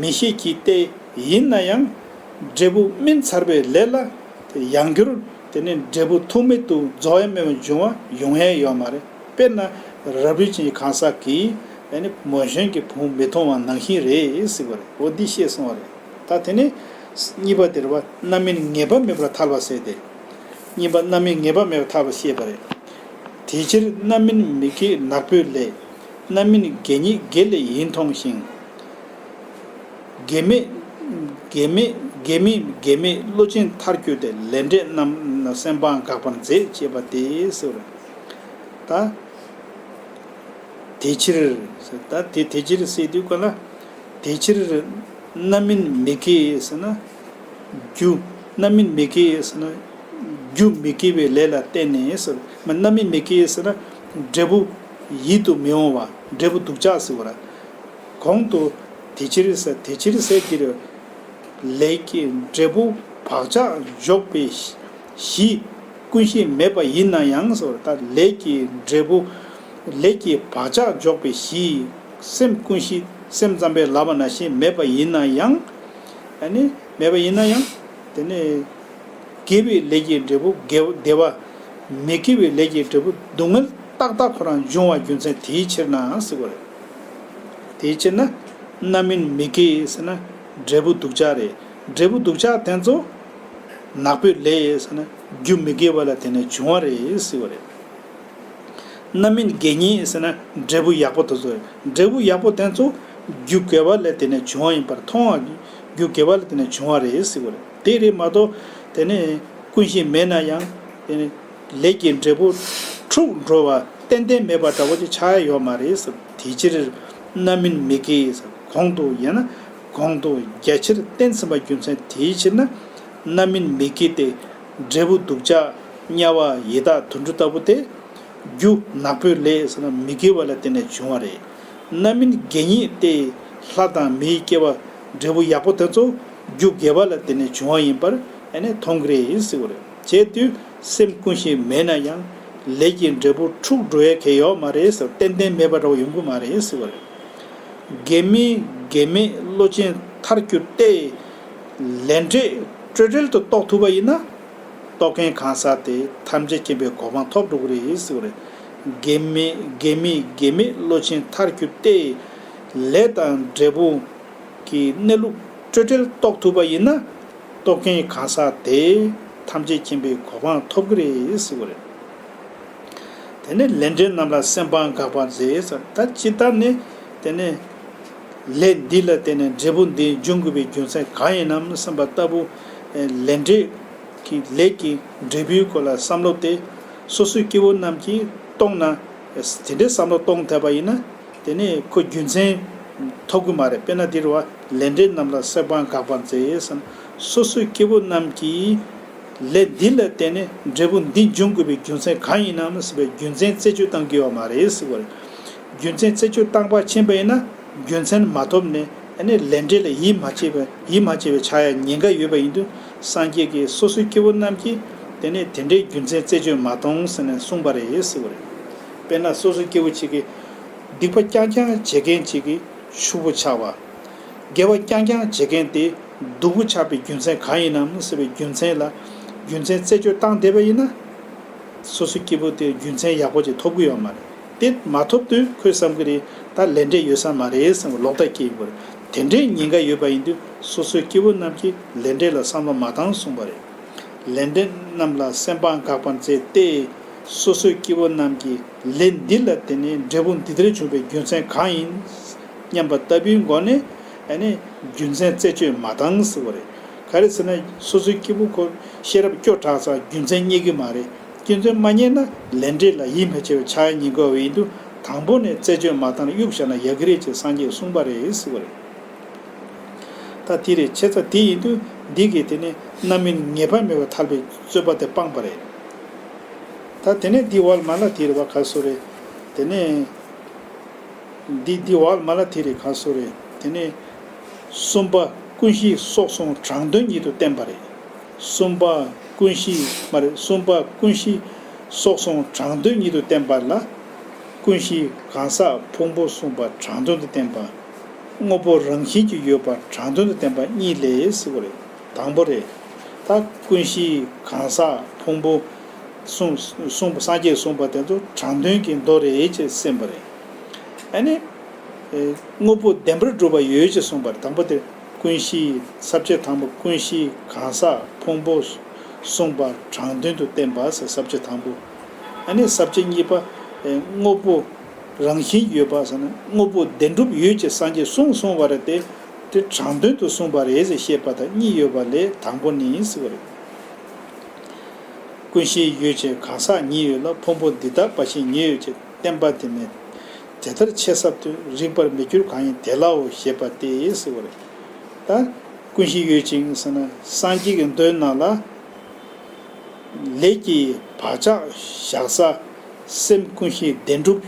མི་ཤེས་ཀྱི་སྟེ། ཡིན་ན་ཡང་འབྲས་བུ་སྨིན་ཚར་བའི་ལས་ལ་ཡང་བསྐྱར་དེ་ནས་འབྲས་བུ་ཐུག་མེད་དུ་རྫོགས་ཡ་མེད་པར་འབྱུང་བ་ཡོང་ཡ་ཡོད་མ་རེད། དཔེར་ན་རབ་རིབ་ཅན་གྱི་གང་ཟག་གིས་ཨ་ནི་མོ་གཞན་གྱི་བུ་མི་མཐོང་བ་ནང་བཞིན་རེད་ཟེར་བ་རེད། འོ་འདི་ཤེས་སོང་བ་རེད། ད་དེ་ནས་གཉིས་པ་དེ་རེད་བ། རྣམ་སྨིན་ངེས་པ་མེད་པར་ཐལ་བ་ཟེར་ཏེ། གཉིས་པ་རྣམ་སྨིན་ངེས་པ་མེད་པར་ཐལ་བ་བཤད་པ་རེད། དེ་ཕྱིར་རྣམ་སྨིན་མི་སྐྱེ་ནག་པོའི་ལས། རྣམ་སྨིན་དགེ་ཉིད་དགེ་ལས་ཡིན་མཐོང་ཞིང་། དགེ་མེད་དགེ་མེད་དགེ་མེད་དགེ་མེད་བློ་ཅན་མཐར་གྱུར་ཏེ། ལས་འབྲས་རྣམས་སེམས་སྤང་དགག་པར་མཛད་ཅེས་པ་སྟེ་ཟེར། ད་དེ་ཕྱིར་ད་དེ་དེ་ཕྱིར་ཟེར་དུས་ག་ལ། དེ་ཕྱིར་རྣམ་སྨིན་མི་སྐྱེ་ཟེར་ན། རྒྱུ། རྣམ་སྨིན་མི་སྐྱེ་ཟེར་ན། རྒྱུ་མི་སྐྱེ་བའི་ལས་ལ་བརྟེན་ནས་ཟེར། མ་རྣམ་སྨིན་མི་སྐྱེ་ཟེར་ན། འབྲས་བུ་ཡིད་དུ་མི་འོང་བ། འབྲས་བུ་སྡུག་ཅག་ཟེར་བ་ར། གོང་དུ་དེ་ཕྱིར་ཟེར་དེ་ཕྱིར་ཟེར་གྱི་རེད། ལས་ཀྱི་འབྲས་བུ་བག་ཆགས་འཇོག་པའི་གཞི་ཀུན་གཞི་མེད་པ་ཡིན་ན་ཡང་ཟེར། ད་ལས་ཀྱི་འབྲས་བུ། ལས་ཀྱི་བག་ཆགས་འཇོག་པའི་གཞི། སེམས་ཀུན་གཞི་སེམས་ཙམ་པས་ལབ་པ་ནང་བཞིན་མེད་པ་ཡིན་ན་ཡང་། ཨ་ནི་མེད་པ་ཡིན་ན་ཡང་། དེ་ནས་དགེ་བའི་ལས་ཀྱི་འབྲས་བུ་དགེ་བདེ་བ། མི་དགེ་བའི་ལས་ཀྱི་འབྲས་བུ་སྡུག་བསྔལ་ཏག་ཏག་ཁོ་རང་འབྱུང་བ་རྒྱུ་མཚན་དེའི་ཕྱིར་ན་ཟེར་བ་རེད། དེའི་ཕྱིར་ན་རྣམ་སྨིན་མི་སྐྱེ་ཟེར་ན་འབྲས་བུ་སྡུག་ཅག་རེད། འབྲས་བུ་སྡུག་ཅག་དེ་ཚོ་ནག་པོའི་ལས་ཟེར་ན་རྒྱུ་མི་དགེ་བ་ལ་བརྟེན་ནས་བྱུང་བ་རེད་ཟེར་བ་རེད། རྣམ་སྨིན་དགེ་ཉིད་ཟེར་ན་འབྲས་བུ་ཡག་པོ་དེ་ཚོ་རེད། འབྲས་བུ་ཡག་པོ་དེ་ཚོ་རྒྱུ་དགེ་བ་ལ་བརྟེན་ནས་བྱུང་བ་ཡིན་པར་མཐོང་བ། རྒྱུ་དགེ་བ་ལ་བརྟེན་ནས་བྱུང་བ་རེད་ཟེར་བ་རེད། དེ་རེད་མ་གཏོགས་དེ་ནས་ཀུན་གཞི་མེད་ན་ཡང་དེ་ནས་ལས་ཀྱི་འབྲས་བུ་འཁྲུགས་འགྲོ་བ་ཏན་ཏན་མེད་པ་འདྲ་བོ་ཅིག་ཆགས་ཡ་ཡོད་མ་རེད་ཟེར། དེ་ཕྱིར་རྣམ་སྨིན་མི་སྐྱེ་ཟེར། གོང་དུ་ཡང་ན་གོང་དུ་རྒྱ་ཆེར་བསྟན་ཟིན་པ་རྒྱུ་མཚན་དེའི་ཕྱིར་ན་རྣམ་སྨིན་མི་སྐྱེ་སྟེ། འབྲས་བུ་སྡུག་ཅག་དམྱལ་བ་ཡི་དྭགས་དུད་འགྲོ་ལྟ་བུ་སྟེ། རྒྱུ་ནག་པོའི་ལས་ཟེར་ན་མི་དགེ་བ་ལ་བརྟེན་ནས་བྱུང་བ་རེད། རྣམ་སྨིན་དགེ་ཉིད་ཏེ། ལྷ་དང་མིའི་སྐྱེ་བ་འབྲས་བུ་ཡག་པོ་དེ་ཚོ་རྒྱུ་དགེ་བ་ལ་བརྟེན་ནས་བྱུང་བ་ཡིན་པར་ཨ་ནི་མཐོང་གི་རེད་ཟེར་བ་རེད། བྱས་དུས་སེམས་ཀུན་གཞི་མེད་ན་ཡང་ལས་ཀྱི་འབྲས་བུ་འཁྲུགས་འགྲོ་ཡ་གལ་ཡོད་མ་རེད་ཟེར། ཏན་ཏན་མེད་པ་འདྲ་བོ་ཡོང་གི་མ་རེད་ཟེར་བ་རེད། དགེ་མེད་དགེ་མེད་བློ་ཅན་མཐར་གྱུར་ཏེ། ལས་འབྲས་སྤྲོས་བྲལ་དུ་རྟོགས་ཐུབ་པ་ཡིན་ན། རྟོགས་མཁན་གང་ཟག་དེ་ཐམས་ཅད་མཁྱེན་པའི་གོ་འཕང་ཐོབ་འགྲོ་གི་རེད་ཟེར་བ་རེད། དགེ་མེད་དགེ་མེད་དགེ་མེད་བློ་ཅན་མཐར་གྱུར་ཏེ། ལས་དང་འབྲས་བུ་གི་གནས་ལུགས་སྤྲོས་བྲལ་རྟོགས་ཐུབ་པ་ཡིན་ན། རྟོགས་མཁན་གང་ཟག་དེ་ཐམས་ཅད་མཁྱེན་པའི་གོ་འཕང་ཐོབ་ཀྱི་རེད་ཟེར་བ་རེད། དེ་ནས་ལས་འབྲས་རྣམས་ལ་སེམས་སྤང་དགག་པར་མཛད་ཟེར། ད་ཇི་ལྟར་ནི་དེ་ནས་ལས་འདི་ལ་བརྟེན་ནས་འབྲས་བུ་འདི་འབྱུང་དགོས་པའི་རྒྱུ་མཚན་གང་ཡིན་ནམ་བསམ་པ་ལྟ་བུ། ལས་འབྲས་ཀྱི་ལས་ཀྱི་འབྲས་བུའི་སྐོར་ལ་བསམ་བློ་དེ་སོ་སོའི་སྐྱེ་བོ་རྣམས་ཀྱིས་གཏོང་ན། དེ་འདྲའི་བསམ་བློ་གཏོང་ཐུབ་པ་ཡིན་ན། དེ་ནས་ཁོ་རྒྱུ་མཚན་ཐོབ་གི་མ་རེད། དཔེར་ན་འདིར་བ་ལས་འབྲས་རྣམས་ལ་སེམས་སྤང་དགག་པར་མཛད་ཟེར་ན། སོ་སོའི་སྐྱེ་བོ་རྣམས་ཀྱིས་ལས་འདི་ལ་བརྟེན་ནས་འབྲས་བུ་འདི་འབྱུང་དགོས་པའི་རྒྱུ་མཚན་གང་ཡིན་ནམ་ཟེར་བའི་རྒྱུ་མཚན་རྩད་གཅོད་གཏང་གི་ཡོད་མ་རེད་ཟེར་བ་རེད། རྒྱུ་མཚན་རྩད་གཅོད་བཏང་པ་ཕྱིན་པ་ཡིན་ན་རྒྱུ་མཚན་མ་ཐོབ་ནས་ཨ་ནི་ལས་འབྲས་ལ་ཡིད་མ་ཆེས་པའི་ཡིད་མ་ཆེས་པའི་ཆགས་ཡ་ཉེན་ཁ་ཡོད་པ་ཡིན་དུས་སངས་རྒྱས་ཀྱིས་སོ་སོའི་སྐྱེ་བོ་རྣམས་ཀྱིས་དེ་ནས་དེ་འདྲའི་རྒྱུ་མཚན་རྩད་གཅོད་མ་གཏོང་ཟེར་ནས་གསུངས་པ་རེད་ཟེར་བ་རེད། དཔེར་ན་སོ་སོའི་སྐྱེ་བོ་གཅིག་གིས། སྡིག་པ་རྐྱང་རྐྱང་བྱེད་མཁན་ཅིག་གིས་ཕྱུག་པོ་ཆགས་པ། དགེ་བ་རྐྱང་རྐྱང་བྱེད་མཁན་དེ་སྡུག་པོ་ཆགས་པའི་རྒྱུ་མཚན་གང་ཡིན་ནམ་ཟེར་བའི་རྒྱུ་མཚན་ལ་རྒྱུ་མཚན་རྩད་གཅོད་བཏང་བསྡད་པ་ཡིན་ན། སོ་སོའི་སྐྱེ་བོ་དེ་རྒྱུ་མཚན་ཡག་པོ་ཅིག་ཐོབ་ཀྱི་ཡོད་མ་རེད། དེ་མ་ཐོབ་དུས་ཁོས་བསམ་གྱི་རེད། ད་ལས་འབྲས་ཡོད་ས་མ་རེད་བསམ་གྱི་ལོག་ལྟ་སྐྱེ་ཡོང་གི་རེད། དེ་འདྲའི་ཉེན་ཁ་ཡོད་པ་ཡིན་དུས་སོ་སོའི་སྐྱེ་བོ་རྣམས་ཀྱིས་ལས་འབྲས་ལ་བསམ་བློ་མ་བཏང་གསུངས་པ་རེད། ལས་འབྲས་རྣམས་ལ་སེམས་སྤང་དགག་པར་མཛད་དེ། སོ་སོའི་སྐྱེ་བོ་རྣམས་ཀྱིས་ལས་འདི་ལ་བརྟེན་ནས་འབྲས་བུ་འདི་ལྟར་བྱུང་བའི་རྒྱུ་མཚན་གང་ཡིན་སྙམ་པ་ལྟ་བུའི་སྒོ་ནས་ཨ་ནི་རྒྱུ་མཚན་རྩད་གཅོད་མ་བཏང་ཟེར་བ་རེད། ག་རེ་ཟེར་ན་སོ་སོའི་སྐྱེ་བོ་ཁོ་ཤེས་རབ་སྐྱོ་དྲགས་ཙང་རྒྱུ་མཚན་རྙེད་ཀྱི་མ་རེད། རྒྱུ་མཚན་མ་རྙེད་ན་ལས་འབྲས་ལ་ཡིད་མི་ཆེས་པའི་ཆགས་ཡ་ཉེན་ཁ་ཡོད་པ་ཡིན་དུས་དང་པོ་ནས་རྩད་གཅོད་མ་བཏང་ན་གཡུག་བཞག་ན་ཡག་གི་རེད་ཅེས་སངས་རྒྱས་གསུངས་པ་རེད་ཟེར་བ་རེད། ད་དེ་རེད། བྱས་ཙང་དེ་ཡིན་དུས་འདི་གིས་དེ་ནས་རྣམ་སྨིན་ངེས་པ་མེད་པར་ཐལ་བའི་རྩོད་པ་དེ་སྤངས་པ་རེད། ད་དེ་ནས་འདི་བར་མ་ལ་དེ་རེད་བ་ག་སོ་རེད། དེ་ནས་འདི་འདི་བར་མ་ལ་དེ་རེད་ག་སོ་རེད། དེ་ནས་གསུམ་པ་ཀུན་གཞི་སོགས་གསུམ་དྲང་དོན་ཉིད་དུ་བསྟན་པ་རེད། གསུམ་པ་ཀུན་གཞི་མ་རེད། གསུམ་པ་ཀུན་གཞི་ སོགས་གསུམ་དྲང་དོན་ཉིད་དུ་བསྟན་པ་ལ། ཀུན་གཞི་གང་ཟག་ཕུང་པོ་གསུངས་པ་དྲང་དོན་དུ་བསྟན་པ། དངོས་པོ་རང་བཞིན་གྱིས་ཡོད་པ་དྲང་དོན་དུ་བསྟན་པ་གཉིས་ལས་ཟེར་བ་རེད། དང་པོ་རེད། ད་ཀུན་གཞི་གང་ཟག་ཕུང་པོ་གསུངས་གསུངས་པ་སངས་རྒྱས་གསུངས་པ་དེ་ཚོ་དྲང་དོན་གྱི་མདོ་རེད་ཅེས་གསན་པ་རེད། ཨ་ནི། དངོས་པོ་བདེན་པར་གྲུབ་པ་ཡོད་ཅེས་གསུངས་པ་རེད། དང་པོ་དེ་ཀུན་གཞི་ས་བཅད་དང་པོ་ཀུན་གཞི་གང་ཟག་ཕུང་པོ་གསུངས་པ་དྲང་དོན་དུ་བསྟན་པ་ཟེར་ས་བཅད་དང་པོ། ཨ་ནི་ས་བཅད་གཉིས་པ། དངོས་པོ་རང་བཞིན་ཡོད་པ་ཟེར་ན་དངོས་པོ་བདེན་གྲུབ་ཡོད་ཅེས་སངས་རྒྱས་གསུངས་གསུངས་པ་རེད་དེ། དེ་དྲང་དོན་དུ་གསུངས་པ་རེད་ཟེར་བཤད་པ་དང་གཉིས་ཡོད་པ་ལས་དང་པོ་ནི་ཟེར་བ་རེད། ཀུན་གཞི་ཡོད་ཅེས་གང་ཟག་ཉིད་ཡོད་ལ་ཕུང་པོ་འདི་དག་འབའ་ཞིག་ཉིད་ཡོད་ཅེས་བསྟན་པ་དེ་ནི། དེ་ལྟར་ཆེས་ཟབ་དོན་རིག་པར་མི་འགྱུར་གང་ཡིན་དེ་ལའོ་ཞེས་པ་སྟེ་ཟེར་བ་རེད། ད་ཀུན་གཞི་ཡོད་ཅིང་ཟེར་ན་སངས་རྒྱས་ཀྱི་མདོའི་ནང་ལ། ལས་ཀྱི་བག་ཆགས་བཞག་ས་སེམས་ཀུན་གཞི་བདེན་གྲུབ་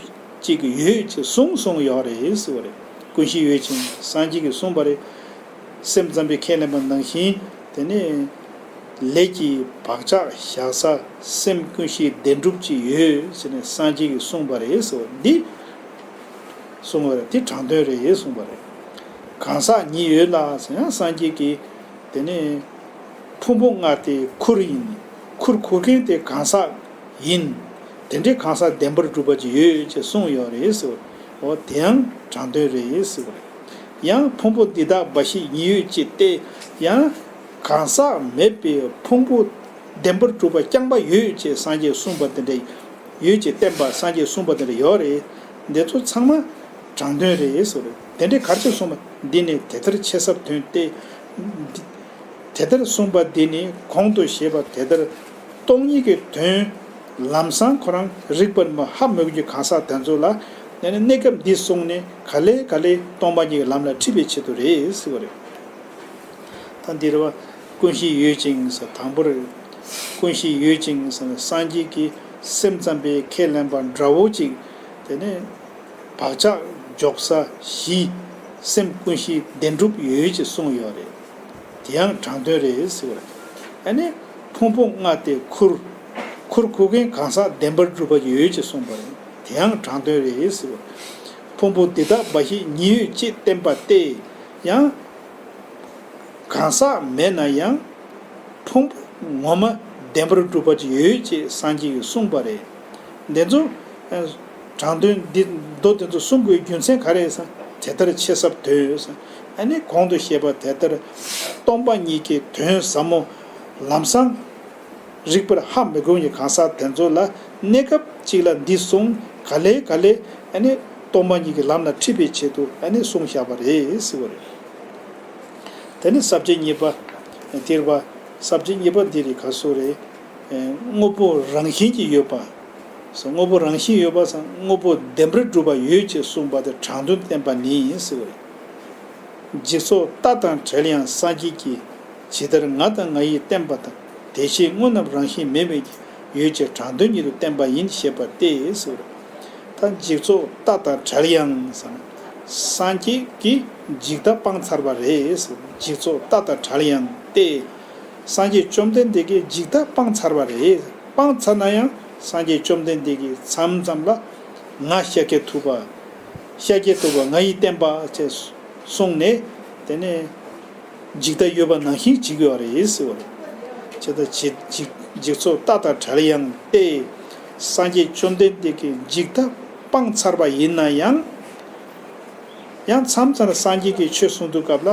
ཅིག་ཡོད་ཅེས་གསུངས་གསུངས་ཡོད་རེད་ཟེར་བ་རེད། ཀུན་གཞི་ཡོད་ཅིང་སངས་རྒྱས་ཀྱིས་གསུངས་པ་རེད། སེམས་ཙམ་པས་ཁས་ལེན་པ་ནང་བཞིན་དེ་ནི་ལས་ཀྱི་བག་ཆགས་བཞག་ས་སེམས་ཀུན་གཞི་བདེན་གྲུབ་ཅིག་ཡོད་ཟེར་ནས་སངས་རྒྱས་ཀྱིས་གསུངས་པ་རེད་ཟེར་བ་འདི་གསུངས་པ་རེད། དེ་དྲང་དོན་རེད་གསུངས་པ་རེད། གང་ཟག་ཉིད་ཡོད་ལ་ཟེར་ཡང་སངས་རྒྱས་ཀྱིས་དེ་ནི་ཕུང་པོ་ལྔ་དེ་ཁུར་ཡིན། ཁུར་ཁུར་མཁན་དེ་གང་ཟག་ཡིན། དེ་འདྲའི་གང་ཟག་བདེན་པར་གྲུབ་པ་ཅིག་ཡོད་ཅེས་གསུངས་ཡོད་རེད་ཟེར་བ། འོ་དེ་ཡང་དྲང་དོན་རེད་ཟེར་བ་རེད། ཡང་ཕུང་པོ་འདི་དག་འབའ་ཞིག་ཉིད་ཡོད་ཅེས་ཏེ། ཡང་གང་ཟག་མེད་པའི་ཕུང་པོ་བདེན་པར་གྲུབ་པ་རྐྱང་པ་ཡོད་ཅེས་སངས་རྒྱས་གསུངས་པ་དེ་འདྲ་ཡོད་ཅེས་བསྟན་པ་སངས་རྒྱས་གསུངས་པ་དེ་འདྲ་ཡོད་རེད། འདི་ཚོ་ཚང་མ་དྲང་དོན་རེད་ཟེར་བ་རེད། དེ་འདྲའི་གར་ཆེར་གསུངས་པ་འདི་ནི་དེ་ལྟར་ཆེས་ཟབ་དོན་ཏེ། དེ་ལྟར་གསུངས་པ་འདི་ནི་གོང་དུ་བཤད་པ་དེ་ལྟར་སྟོང་ཉིད་ཀྱི་དོན་ལམ་སང་ཁོ་རང་རིག་པར་མ་ཧ་མི་གོ་གི་གང་ཟག་དེ་ཚོ་ལ་ནི་གནས་སྐབས་འདི་སོང་ནས་ག་ལེ་ག་ལེ་སྟོང་པ་ཉིད་ཀྱི་ལམ་ལ་ཁྲིད་པའི་ཆེད་དུ་རེད་ཟེར་བ་རེད། ད་འདིར་བ་ཀུན་གཞི་ཡོད་ཅིང་ཟེར་དང་པོར་ཀུན་གཞི་ཡོད་ཅིང་ཟེར་ན་སངས་རྒྱས་ཀྱི་སེམས་ཙམ་པས་ཁས་ལེན་པ་འདྲ་བོ་ཅིག་དེ་ནས། བག་ཆགས་འཇོག་ས་བཞི། སེམས་ཀུན་གཞི་བདེན་གྲུབ་ཡོད་ཅེས་གསུངས་ཡོད་རེད། དེ་ཡང་དྲང་དོན་རེད་ཟེར་བ་རེད། ཨ་ནི་ཕུང་པོ་ལྔ་སྟེ་ཁུར། ཁུར་ཁུར་མཁན་གང་ཟག་བདེན་པར་གྲུབ་པ་ཡོད་ཅེས་གསུངས་པ་རེད། དེ་ཡང་དྲང་དོན་རེད་ཟེར་བ། ཕུང་པོ་འདི་དག་འབའ་ཞིག་ཉིད་ཡོད་ཅེས་བསྟན་པ་སྟེ། ཡང་། གང་ཟག་མེད་ན་ཡང་། ཕུང་པོ་ངོ་མ་བདེན་པར་གྲུབ་པ་ཅིག་ཡོད་ཅེས་སངས་རྒྱས་ཀྱིས་གསུངས་པ་རེད། འདི་ཚོ། དྲང་དོན་འདི་མདོ་དེ་ཚོ་གསུང་དགོས་རྒྱུ་མཚན་ག་རེ་ཟེར་ན་དེ་ལྟར་ཆེས་ཟབ་དོན་ཟེར། ཨ་ནི་གོང་དུ་བཤད་པ་དེ་ལྟར་སྟོང་པ་ཉིད་ཀྱི་དོན་ཟབ་མོ་ལམ་སང་རིག་པར་ཧ་མི་གོ་བའི་གང་ཟག་དེ་ཚོ་ལ་གནས་སྐབས་གཅིག་ལ་འདི་གསུངས་ག་ལེ་ག་ལེ་ཨ་ནི་སྟོང་པ་ཉིད་ཀྱི་ལམ་ལ་ཁྲིད་པའི་ཆེད་དུ་ཨ་ནི་གསུངས་བཞག་པ་རེད་ཟེར་བ་རེད། དེ་ནི་ས་བཅད་གཉིས་པ། དེར་བ། ས་བཅད་གཉིས་པ་འདི་རེད་ག་སོ་རེད། དངོས་པོ་རང་བཞིན་གྱིས་ཡོད་པ། དངོས་པོ་རང་བཞིན་ཡོད་པ་སང་དངོས་པོ་བདེན་པར་གྲུབ་པ་ཡོད་ཅེས་གསུངས་པ་དེ་དྲང་དོན་བསྟན་པ་ནི་ཟེར་བ་རེད། འཇིག་ཚོགས་རྟ་དང་བྲལ་ཡང་སངས་རྒྱས་ཀྱིས། ཇི་ལྟར་ང་དང་ང་ཡིས་བསྟན་པ་དང་། དེ་བཞིན་དངོས་རྣམས་རང་བཞིན་མེད་མོད་ཀྱི། ཡོད་ཅེས་དྲང་དོན་ཉིད་དུ་བསྟན་པ་ཡིན་ཞེས་པ་སྟེ་ཟེར། ད་འཇིག་ཚོགས་རྟ་དང་བྲལ་ཡང་ཟེར། སངས་རྒྱས་ཀྱིས་འཇིག་ལྟ་སྤངས་ཚར་བ་རེད་ཟེར། འཇིག་ཚོགས་རྟ་དང་བྲལ་ཡང་སྟེ། སངས་རྒྱས་བཅོམ་ལྡན་འདས་ཀྱིས་འཇིག་ལྟ་སྤངས་ཚར་བ་རེད། སྤངས་ཚར་ན་ཡང་སངས་རྒྱས་བཅོམ་ལྡན་འདས་ཀྱིས་མཚམས་མཚམས་ལ་ང་ཤཱཀྱ་ཐུབ་པ། ཤཱཀྱ་ཐུབ་པ་ང་ཡིས་བསྟན་པ་ཅེས་གསུངས་ནས་དེ་ནས། འཇིག་ལྟ་ཡོད་པ་ནང་བཞིན་འཇིག་ཡོད་རེད་ཟེར་བ་རེད། ཇི་ལྟར་འཇིག་འཇིག་འཇིག་ཚོགས་རྟ་དང་བྲལ་ཡང་སྟེ། སངས་རྒྱས་བཅོམ་ལྡན་འདས་ཀྱིས་འཇིག་ལྟ་སྤངས་ཚར་བ་ཡིན་ན་ཡང་། ཡང་མཚམས་མཚམས་ལ་སངས་རྒྱས་ཀྱིས་ཆོས་གསུང་དུས་སྐབས་ལ།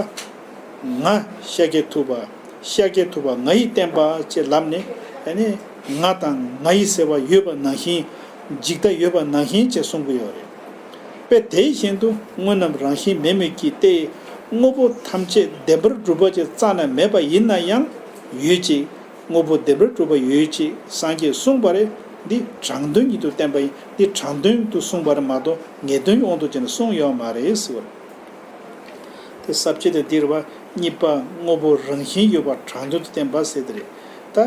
ང་ཤཱཀྱ་ཐུབ་པ། ཤཱཀྱ་ཐུབ་པ་ང་ཡིས་བསྟན་པ་ཅེས་ལབ་ནས་ཨ་ནི་ང་དང་ང་ཡིས་ཟེར་བ་ཡོད་པ་ནང་བཞིན། འཇིག་ལྟ་ཡོད་པ་ནང་བཞིན་ཅེས་གསུང་གི་ཡོད་རེད། དཔེ་དེ་བཞིན་དུ་དངོས་རྣམས་རང་བཞིན་མེད་མོད་ཀྱི་སྟེ། དངོས་པོ་ཐམས་ཅད་བདེན་པར་གྲུབ་པ་ཅིག་རྩ་ནས་མེད་པ་ཡིན་ན་ཡང་ཡོད་ཅེས། དངོས་པོ་བདེན་པར་གྲུབ་པ་ཡོད་ཅེས་སངས་རྒྱས་གསུངས་པ་རེད། འདི་དྲང་དོན་ཉིད་དུ་བསྟན་པ་ཡིན། འདི་དྲང་དོན་དུ་གསུངས་པ་རེད་མ་གཏོགས་ངེས་དོན་དབང་དུ་བྱས་ནས་གསུངས་ཡོད་མ་རེད་ཟེར་བ་རེད། དེ་ས་བཅད་དེ་འདིར་བ་གཉིས་པ་དངོས་པོ་རང་བཞིན་ཡོད་པ་དྲང་དོན་དུ་བསྟན་པ་ཟེར་དེ་རེད། ད་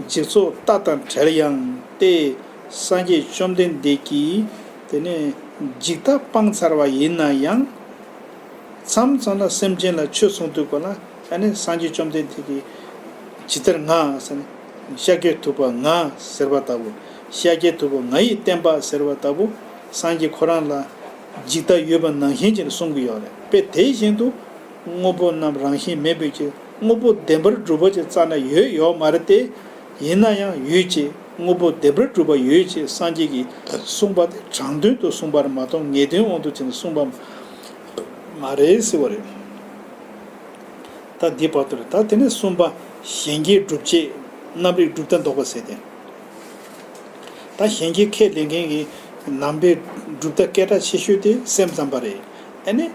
འཇིག་ཚོགས་རྟ་དང་བྲལ་ཡང་སྟེ། སངས་རྒྱས་བཅོམ་ལྡན་འདས་ཀྱིས་དེ་ནས་འཇིག་ལྟ་སྤངས་ཚར་བ་ཡིན་ན་ཡང་། མཚམས་མཚམས་ལ་སེམས་ཅན་ལ་ཆོས་གསུང་དུས་སྐབས་ལ་ཨ་ནི་སངས་རྒྱས་བཅོམ་ལྡན་འདས་ཀྱིས་ཇི་ལྟར་ང་ཟེར་ནས་ཤཱཀྱ་ཐུབ་པ་ང་ཟེར་བ་ལྟ་བུ། ཤཱཀྱ་ཐུབ་པ་ང་ཡི་བསྟན་པ་ཟེར་བ་ལྟ་བུ་སངས་རྒྱས་ཁོ་རང་ལ་འཇིག་ལྟ་ཡོད་པ་ནང་བཞིན་ཅིག་གསུང་གི་ཡོད་རེད། དཔེ་དེ་བཞིན་དུ་དངོས་པོ་རྣམས་རང་བཞིན་མེད་པའི་ཕྱིར། དངོས་པོ་བདེན་པར་གྲུབ་པ་ཅིག་རྩ་ནས་ཡོད་ཡོད་མ་རེད་དེ། ཡིན་ན་ཡང་ཡོད་ཅེས་དངོས་པོ་བདེན་པར་གྲུབ་པ་ཡོད་ཅེས་སངས་རྒྱས་ཀྱིས་གསུངས་པ་དེ་དྲང་དོན་དུ་གསུངས་པར་མ་གཏོགས་ངེས་དོན་དབང་དུ་བྱས་ནས་གསུངས་པ་མ་རེད་ཟེར་བ་རེད། ད་འདི་བར་དུ་རེད། ད་དེ་ནས་གསུམ་པ་གཞན་སྐྱེའི་སྒྲུབ་བྱེད་རྣམ་རིག་གྲུབ་མཐའ་འདོགས་པ་ཟེར་ཏེ། ད་གཞན་སྐྱེ་ཁས་ལེན་མཁན་གྱི་ནང་པའི་གྲུབ་མཐའ་སྐད་གྲགས་ཆེ་ཤོས་དེ་སེམས་ཙམ་པ་རེད། ཨ་ནི་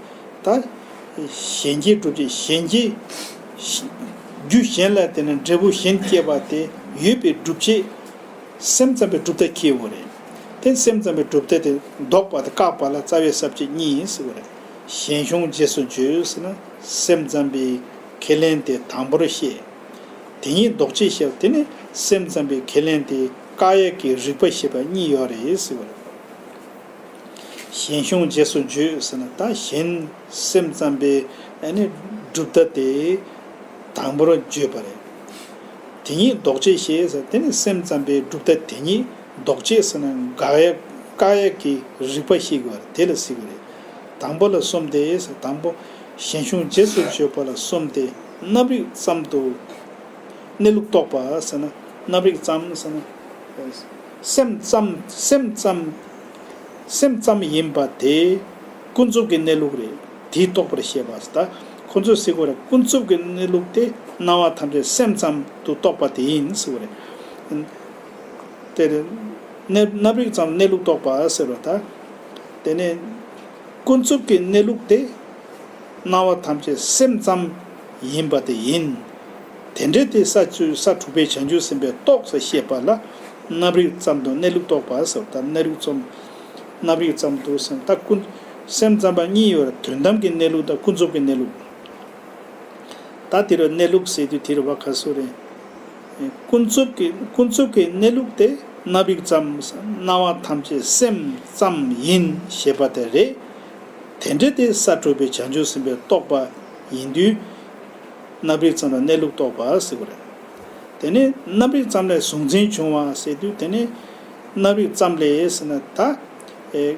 ད་གཞན་སྐྱེའི་སྒྲུབ་བྱེད་གཞན་སྐྱེ་རྒྱུ་གཞན་ལ་བརྟེན་ནས་འབྲས་བུ་གཞན་སྐྱེ་བ་དེ་ཡོད་པའི་སྒྲུབ་བྱེད། སེམས་ཙམ་པའི་གྲུབ་མཐའ་ཁེལ་ཡོད་རེད། དེ་སེམས་ཙམ་པའི་གྲུབ་མཐའ་དེ་ལྡོག་པ་དང་བཀག་པ་ལ་རྩ་བའི་ས་བཅད་གཉིས་ཟེར་བ་རེད། གཞན་གཞུང་རྗེས་སུ་བརྗོད་ཟེར་ན་སེམས་ཙམ་པའི་ཁས་ལེན་དེ་དང་པོར་བཤད། དེ་ཉིད་ལྡོག་བྱེད་བཤད་པ་དེ་ནི་སེམས་ཙམ་པའི་ཁས་ལེན་དེ་བཀག་ཡས་ཀྱི་རིགས་པ་བཤད་པ་གཉིས་ཡོད་རེད་ཟེར་བ་རེད། གཞན་གཞུང་རྗེས་སུ་བརྗོད་ཟེར་ན་ད་གཞན་སེམས་ཙམ་པའི་ཨ་ནི་གྲུབ་མཐའ་དེ་དང་པོར་བརྗོད་པ་རེད། དེ་ཉིད་ལྡོག་བྱེད་བཤད་ཟེར་དེ་ནི་སེམས་ཙམ་པའི་གྲུབ་མཐའ་དེ་ཉིད་ལྡོག་བྱེད་ཟེར་ན་དགག་ཡ་བཀག་ཡ་གི་རིགས་པ་ཤེས་དགོས་པ་རེད། དེ་ལ་ཟེར་གི་རེད། དང་པོ་ལ་གསུམ་སྟེ་ཟེར། དང་པོ་གཞན་གཞུང་རྗེས་སུ་བརྗོད་པ་ལ་གསུམ་སྟེ། རྣམ་རིག་ཙམ་དུ་གནས་ལུགས་རྟོགས་པ་ཟེར་ན་རྣམ་རིག་ཙམ་ཟེར་ན་སེམས་ཙམ་སེམས་ཙམ་སེམས་ཙམ་ཡིན་པ་དེ་ཀུན་རྫོབ་ཀྱི་གནས་ལུགས་རེད། དེ་རྟོགས་པར་བཤད་པ་ཟེར། ད་ཁོ་ཚོས་ཟེར་དགོས་རེད། ཀུན་རྫོབ་ཀྱི་གནས་ལུགས་དེ་སྣང་བ་ཐམས་ཅད་སེམས་ཙམ་དུ་རྟོགས་པ་དེ་ཡིན་ཟེར་བ་རེད། དེ་རེད། གནས་རྣམ་རིག་ཙམ་གནས་ལུགས་རྟོགས་པ་ཟེར་བ་ད། དེ་ནས་ཀུན་རྫོབ་ཀྱི་གནས་ལུགས་དེ་སྣང་བ་ཐམས་ཅད་སེམས་ཙམ་ཡིན་པ་དེ་ཡིན། དེ་འདྲ་དེ་ས་བཅུ་ས་དྲུག་པའི་བྱང་ཆུབ་སེམས་དཔས་རྟོགས་ཟེར་བཤད་པ་ལ་རྣམ་རིག་ཙམ་དུ་གནས་ལུགས་རྟོགས་པ་ཟེར་བ་ད། གནས་ལུགས་ཙམ་རྣམ་རིག་ཙམ་དུ་ཟེར་ད་ཀུན་སེམས་ཙམ་པ་གཉིས་ཡོད་རེད། དོན་དམ་གྱི་གནས་ལུགས་དང་ཀུན་རྫོབ་ཀྱི་གནས་ལུགས། ད་དེ་རུ་གནས་ལུགས་ཟེར་དུས་དེ་རུ་བ་ག་སུ་རེད། ཀུན་རྫོབ་ཀྱི་ཀུན་རྫོབ་ཀྱི་གནས་ལུགས་དེ་རྣམ་རིག་ཙམ་སྣང་བ་ཐམས་ཅད་སེམས་ཙམ་ཡིན་ཞེས་པ་དེ་རེད། དེ་འདྲ་དེ་ས་དྲུག་པའི་བྱང་ཆུབ་སེམས་དཔས་རྟོགས་པ་ཡིན་དུས། རྣམ་རིག་ཙམ་ལ་གནས་ལུགས་རྟོགས་པ་ཟེར་བ་རེད། དེ་ནས་རྣམ་རིག་ཙམ་ལས་གཟུང་འཛིན་བྱུང་བ་ཟེར་དུས་དེ་ནས་རྣམ་རིག་ཙམ་ལས་ཟེར་ན་ད། ཨེ།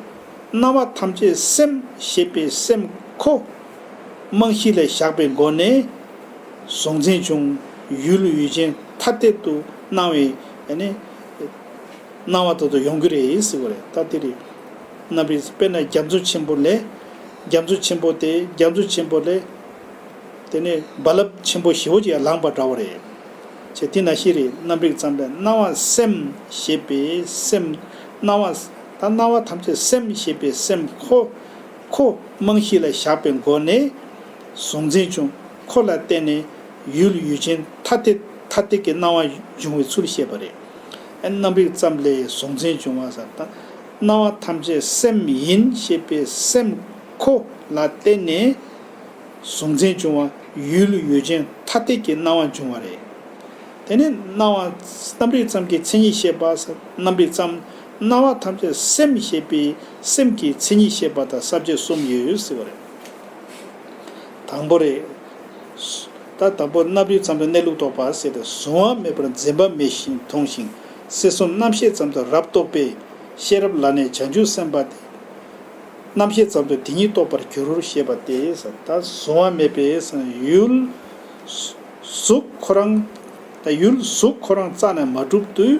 སྣང་བ་ཐམས་ཅད་སེམས་ཞེས་པའི་སེམས་ཁོ་རྨང་གཞི་ལ་བཞག་པའི་སྒོ་ནས་གཟུང་འཛིན་བྱུང་། ཡུལ་ཡུལ་ཅན་ཐ་དད་དུ་སྣང་བའི་ཨ་ནི་སྣང་བ་དེ་ཚོ་ཡོང་གི་རེད་ཟེར་བ་རེད། ད་དེ་རེད། རྣམ་རིག་དཔེར་ན་རྒྱ་མཚོ་ཆེན་པོ་ལས། རྒྱ་མཚོ་ཆེན་པོ་དེ་རྒྱ་མཚོ་ཆེན་པོ་ལས། དེ་ནས་རྦ་རླབས་ཆེན་པོ་ཞེ་པོ་ཅིག་ལངས་པ་འདྲ་བོ་རེད། ཅེས་དེ་ནང་བཞིན་རེད། རྣམ་རིག་ཙམ་ལས་སྣང་བ་སེམས་ཞེས་པའི་སེམས། སྣང་བ། ད་སྣང་བ་ཐམས་ཅད་སེམས་ཞེས་པའི་སེམས་ཁོ། ཁོ་རྨང་གཞི་ལ་བཞག་པའི་སྒོ་ནས་གཟུང་འཛིན་བྱུང་། ཁོ་ལ་བརྟེན་ནས་ཡུལ་ཡུལ་ཅན་ཐ་དད་ཐ་དད་ཀྱི་སྣང་བ་འབྱུང་བའི་ཚུལ་བཤད་པ་རེད། ཨ། རྣམ་རིག་ཙམ་ལས་གཟུང་འཛིན་བྱུང་བ་ཟེར་ད། སྣང་བ་ཐམས་ཅད་སེམས་ཡིན་ཞེས་པའི་སེམས་ཁོ་ལ་བརྟེན་ནས་གཟུང་འཛིན་བྱུང་བ་ཡུལ་ཡུལ་ཅན་ཐ་དད་ཀྱི་སྣང་བ་འབྱུང་བ་རེད། དེ་ནས་སྣང་བ་རྣམ་རིག་ཙམ་གྱི་མཚན་ཉིད་བཤད་པ་ཟེར། རྣམ་རིག་ཙམ་སྣང་བ་ཐམས་ཅད་སེམས་ཞེས་པའི་སེམས་ཀྱི་མཚན་ཉིད་བཤད་པ་དང་ས་བཅད་གསུམ་ཡོད་ཟེར་བ་རེད། དང་པོ་རེད། ད་དང་པོ་རྣམ་རིག་ཙམ་དུ་གནས་ལུགས་རྟོགས་པ་ཟེར་ཏེ་གཟུང་བ་མེད་པར་འཛིན་པ་མེད་བཞིན་མཐོང་ཞིང་སྲིད་གསུམ་རྣམ་ཤེས་ཙམ་དུ་རབ་རྟོག་པའི་ཤེས་རབ་ལ་གནས་བྱང་ཆུབ་སེམས་དཔའ་དེ། རྣམ་ཤེས་ཙམ་དུ་དེ་ཉིད་རྟོགས་པར་འགྱུར་ཞེས་པ་སྟེ། ད་གཟུང་བ་མེད་པའི་ཡུལ་གཟུགས་ཁོ་རང་། ད་ཡུལ་གཟུགས་ཁོ་རང་རྩ་ནས་མ་གྲུབ་དུས།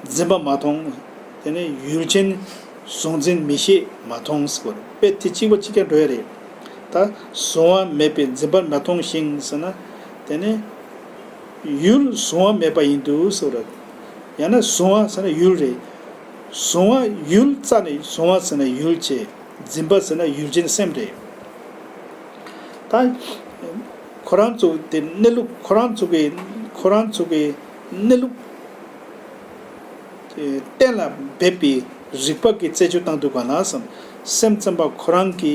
འཛིན་པ་མ་མཐོང་། དེ་ནས་ཡུལ་ཅན་གཟུང་འཛིན་མིག་ཤེས་མ་མཐོང་ཟེར་བ་རེད། དཔེ་དེ་གཅིག་པ་གཅིག་རྐྱང་འགྲོ་ཡ་རེད། ད་གཟུང་བ་མེད་པའི་འཛིན་པ་མ་མཐོང་ཞིང་ཟེར་ན། དེ་ནས་ཡུལ་གཟུང་བ་མེད་པ་ཡིན་དུས་ཟེར་བ་རེད། ཡང་ན་གཟུང་བ་ཟེར་ན་ཡུལ་རེད། གཟུང་བ་ཡུལ་རྩ་ནས་གཟུང་བ་ཟེར་ན་ཡུལ་བྱས། འཛིན་པ་ཟེར་ན་ཡུལ་ཅན་སེམས་རེད། ད་ཁོ་རང་ཚོ་དེ་གནས་ལུགས་ཁོ་རང་ཚོ་གི་ཁོ་རང་ཚོ་གི་གནས་ལུགས་གཏན་ལ་འབེབས་པའི་རིགས་པ་གི་རྩད་གཅོད་བཏང་དུས་ག་ལ་བསམ། སེམས་ཙམ་པ་ཁོ་རང་གི་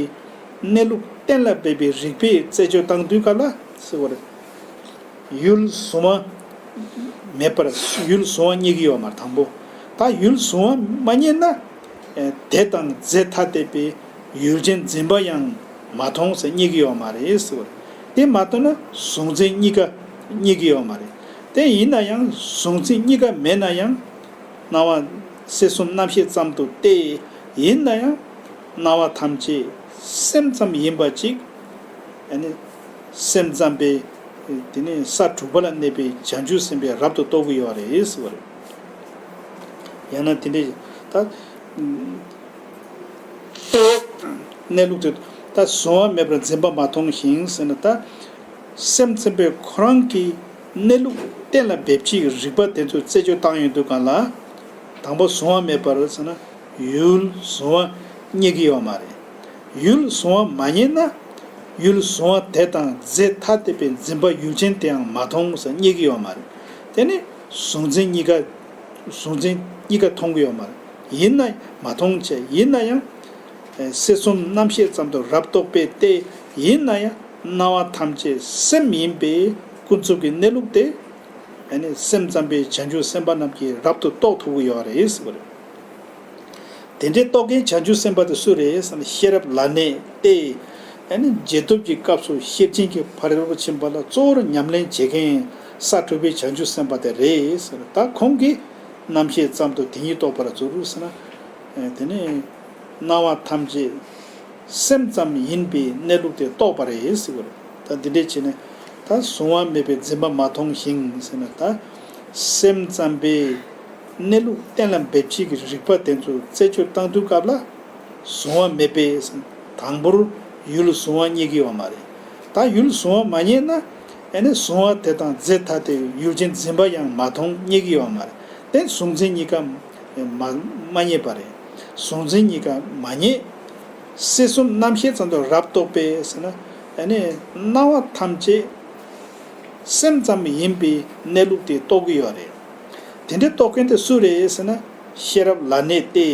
གནས་ལུགས་གཏན་ལ་འབེབས་པའི་རིགས་པའི་རྩད་གཅོད་བཏང་དུས་ག་ལ་ཟེར་བ་རེད། ཡུལ་གཟུང་བ་མེད་པར་ཡུལ་གཟུང་བ་རྙེད་ཀྱི་ཡོད་མ་རེད་དང་པོ། ད་ཡུལ་གཟུང་བ་མ་རྙེད་ན། ཨེ། དེ་དང་རྫས་ཐ་དད་པའི་ཡུལ་ཅན་འཛིན་པ་ཡང་མ་མཐོང་ཟེར་རྙེད་ཀྱི་ཡོད་མ་རེད་ཟེར་བ་རེད། དེ་མ་མཐོང་ན་གཟུང་འཛིན་གཉིས་ཀ་རྙེད་ཀྱི་ཡོད་མ་རེད། དེ་ཡིན་ན་ཡང་གཟུང་འཛིན་གཉིས་ཀ་མེད་ན་ཡང་། སྣང་བ་སེམས་གསུམ་རྣམ་ཤེས་ཙམ་དུ་སྟེ། ཡིན་ན་ཡང་སྣང་བ་ཐམས་ཅད་སེམས་ཙམ་ཡིན་པ་ཅིག་ཨ་ནི་སེམས་ཙམ་པའི་དེ་ནི་ས་དྲུག་པ་ལ་གནས་པའི་བྱང་ཆུབ་སེམས་དཔའི་རབ་ཏུ་རྟོགས་ཀྱི་ཡོད་རེད་ཟེར་བ་རེད། ཡང་ན་དེ་འདྲའི་ད་གནས་ལུགས་དེ་ད་གཟུང་བ་མེད་པར་འཛིན་པ་མ་མཐོང་ཞིང་ཟེར་ན། ད་སེམས་ཙམ་པས་ཁོ་རང་གི་གནས་ལུགས་གཏན་ལ་འབེབས་བྱེད་ཀྱི་རིགས་པ་དེ་ཚོ་རྩད་གཅོད་བཏང་ཡོང་དུས་གང་ལ། དང་པོ་གཟུང་བ་མེད་པར་ཟེར་ན། ཡུལ་གཟུང་བ་རྙེད་ཀྱི་ཡོད་མ་རེད། ཡུལ་གཟུང་བ་མ་རྙེད་ན། ཡུལ་གཟུང་བ་དེ་དང་རྫས་ཐ་དད་པའི་འཛིན་པ་ཡུལ་ཅན་དེའང་མ་མཐོང་ཟེར་རྙེད་ཀྱི་ཡོད་མ་རེད། དེ་ནི་གཟུང་འཛིན་གཉིས་ཀ་གཟུང་འཛིན་གཉིས་ཀ་མཐོང་གི་ཡོད་མ་རེད། ཡིན་ན་མ་མཐོང་བྱས། ཡིན་ན་ཡང་སེམས་གསུམ་རྣམ་ཤེས་ཙམ་དུ་རབ་རྟོག་པས་ཏེ། ཡིན་ན་ཡང་སྣང་བ་ཐམས་ཅད་སེམས་ཡིན་པས་ཀུན་རྫོབ་ཀྱི་གནས་ལུགས་དེ། ཨ་ནི་སེམས་ཙམ་པའི་བྱང་ཆུབ་སེམས་དཔའ་རྣམས་ཀྱིས་རབ་ཏུ་རྟོགས་ཐུབ་ཀྱི་ཡོད་རེད་ཟེར་བ་རེད། དེ་འདྲའི་རྟོགས་མཁན་བྱང་ཆུབ་སེམས་དཔའ་དེ་སུ་རེད་ཟེར་ན། ཤེས་རབ་ལ་གནས་ཏེ། ཨ་ནི་རྗེས་ཐོབ་ཀྱི་སྐབས་སུ་ཤེར་ཕྱིན་གྱི་ཕ་རོལ་ཏུ་ཕྱིན་པ་ལ་གཙོ་བོར་ཉམས་ལེན་བྱེད་མཁན་ས་དྲུག་པའི་བྱང་ཆུབ་སེམས་དཔའ་དེ་རེད་ཟེར། ད་ཁོང་གིས་རྣམ་ཤེས་ཙམ་དུ་དེ་ཉིད་རྟོགས་པར་འགྱུར་ཟེར་ན། དེ་ནི་སྣང་བ་ཐམས་ཅད་སེམས་ཙམ་ཡིན་པའི་གནས་ལུགས་དེ་རྟོགས་པ་རེད་ཟེར་བ་རེད། ད་འདི་འདྲས་བྱས་ནས་ད་གཟུང་བ་མེད་པའི་འཛིན་པ་མ་མཐོང་ཞིང་ཟེར་ན། ད་སེམས་ཙམ་པའི་གནས་ལུགས་གཏན་ལ་འབེབས་བྱེད་ཀྱི་རིགས་པ་དེ་ཚོ་རྩད་གཅོད་བཏང་དུས་སྐབས་ལ། གཟུང་བ་མེད་པས་དང་པོར་ཡུལ་གཟུང་བ་རྙེད་ཀྱི་ཡོད་མ་རེད། ད་ཡུལ་གཟུང་བ་མ་རྙེད་ན། ཨ་ནི་གཟུང་བ་དེ་དང་རྫས་ཐ་དད་ཡུལ་ཅན་འཛིན་པ་ཡང་མ་མཐོང་རྙེད་ཀྱི་ཡོད་མ་རེད། དེ་གཟུང་འཛིན་གཉིས་ཀ་མ་མ་རྙེད་པ་རེད། གཟུང་འཛིན་གཉིས་ཀ་མ་རྙེད། སེམས་གསུམ་རྣམ་ཤེས་ཙམ་དུ་རབ་རྟོག་པས་ཟེར་ན། ཨ་ནི་སྣང་བ་ཐམས་ཅད་སེམས་ཙམ་ཡིན་པའི་གནས་ལུགས་དེ་རྟོགས་ཀྱི་ཡོད་རེད། དེ་འདྲའི་རྟོགས་མཁན་དེ་སུ་རེད་ཟེར་ན། ཤེས་རབ་ལ་གནས་ཏེ།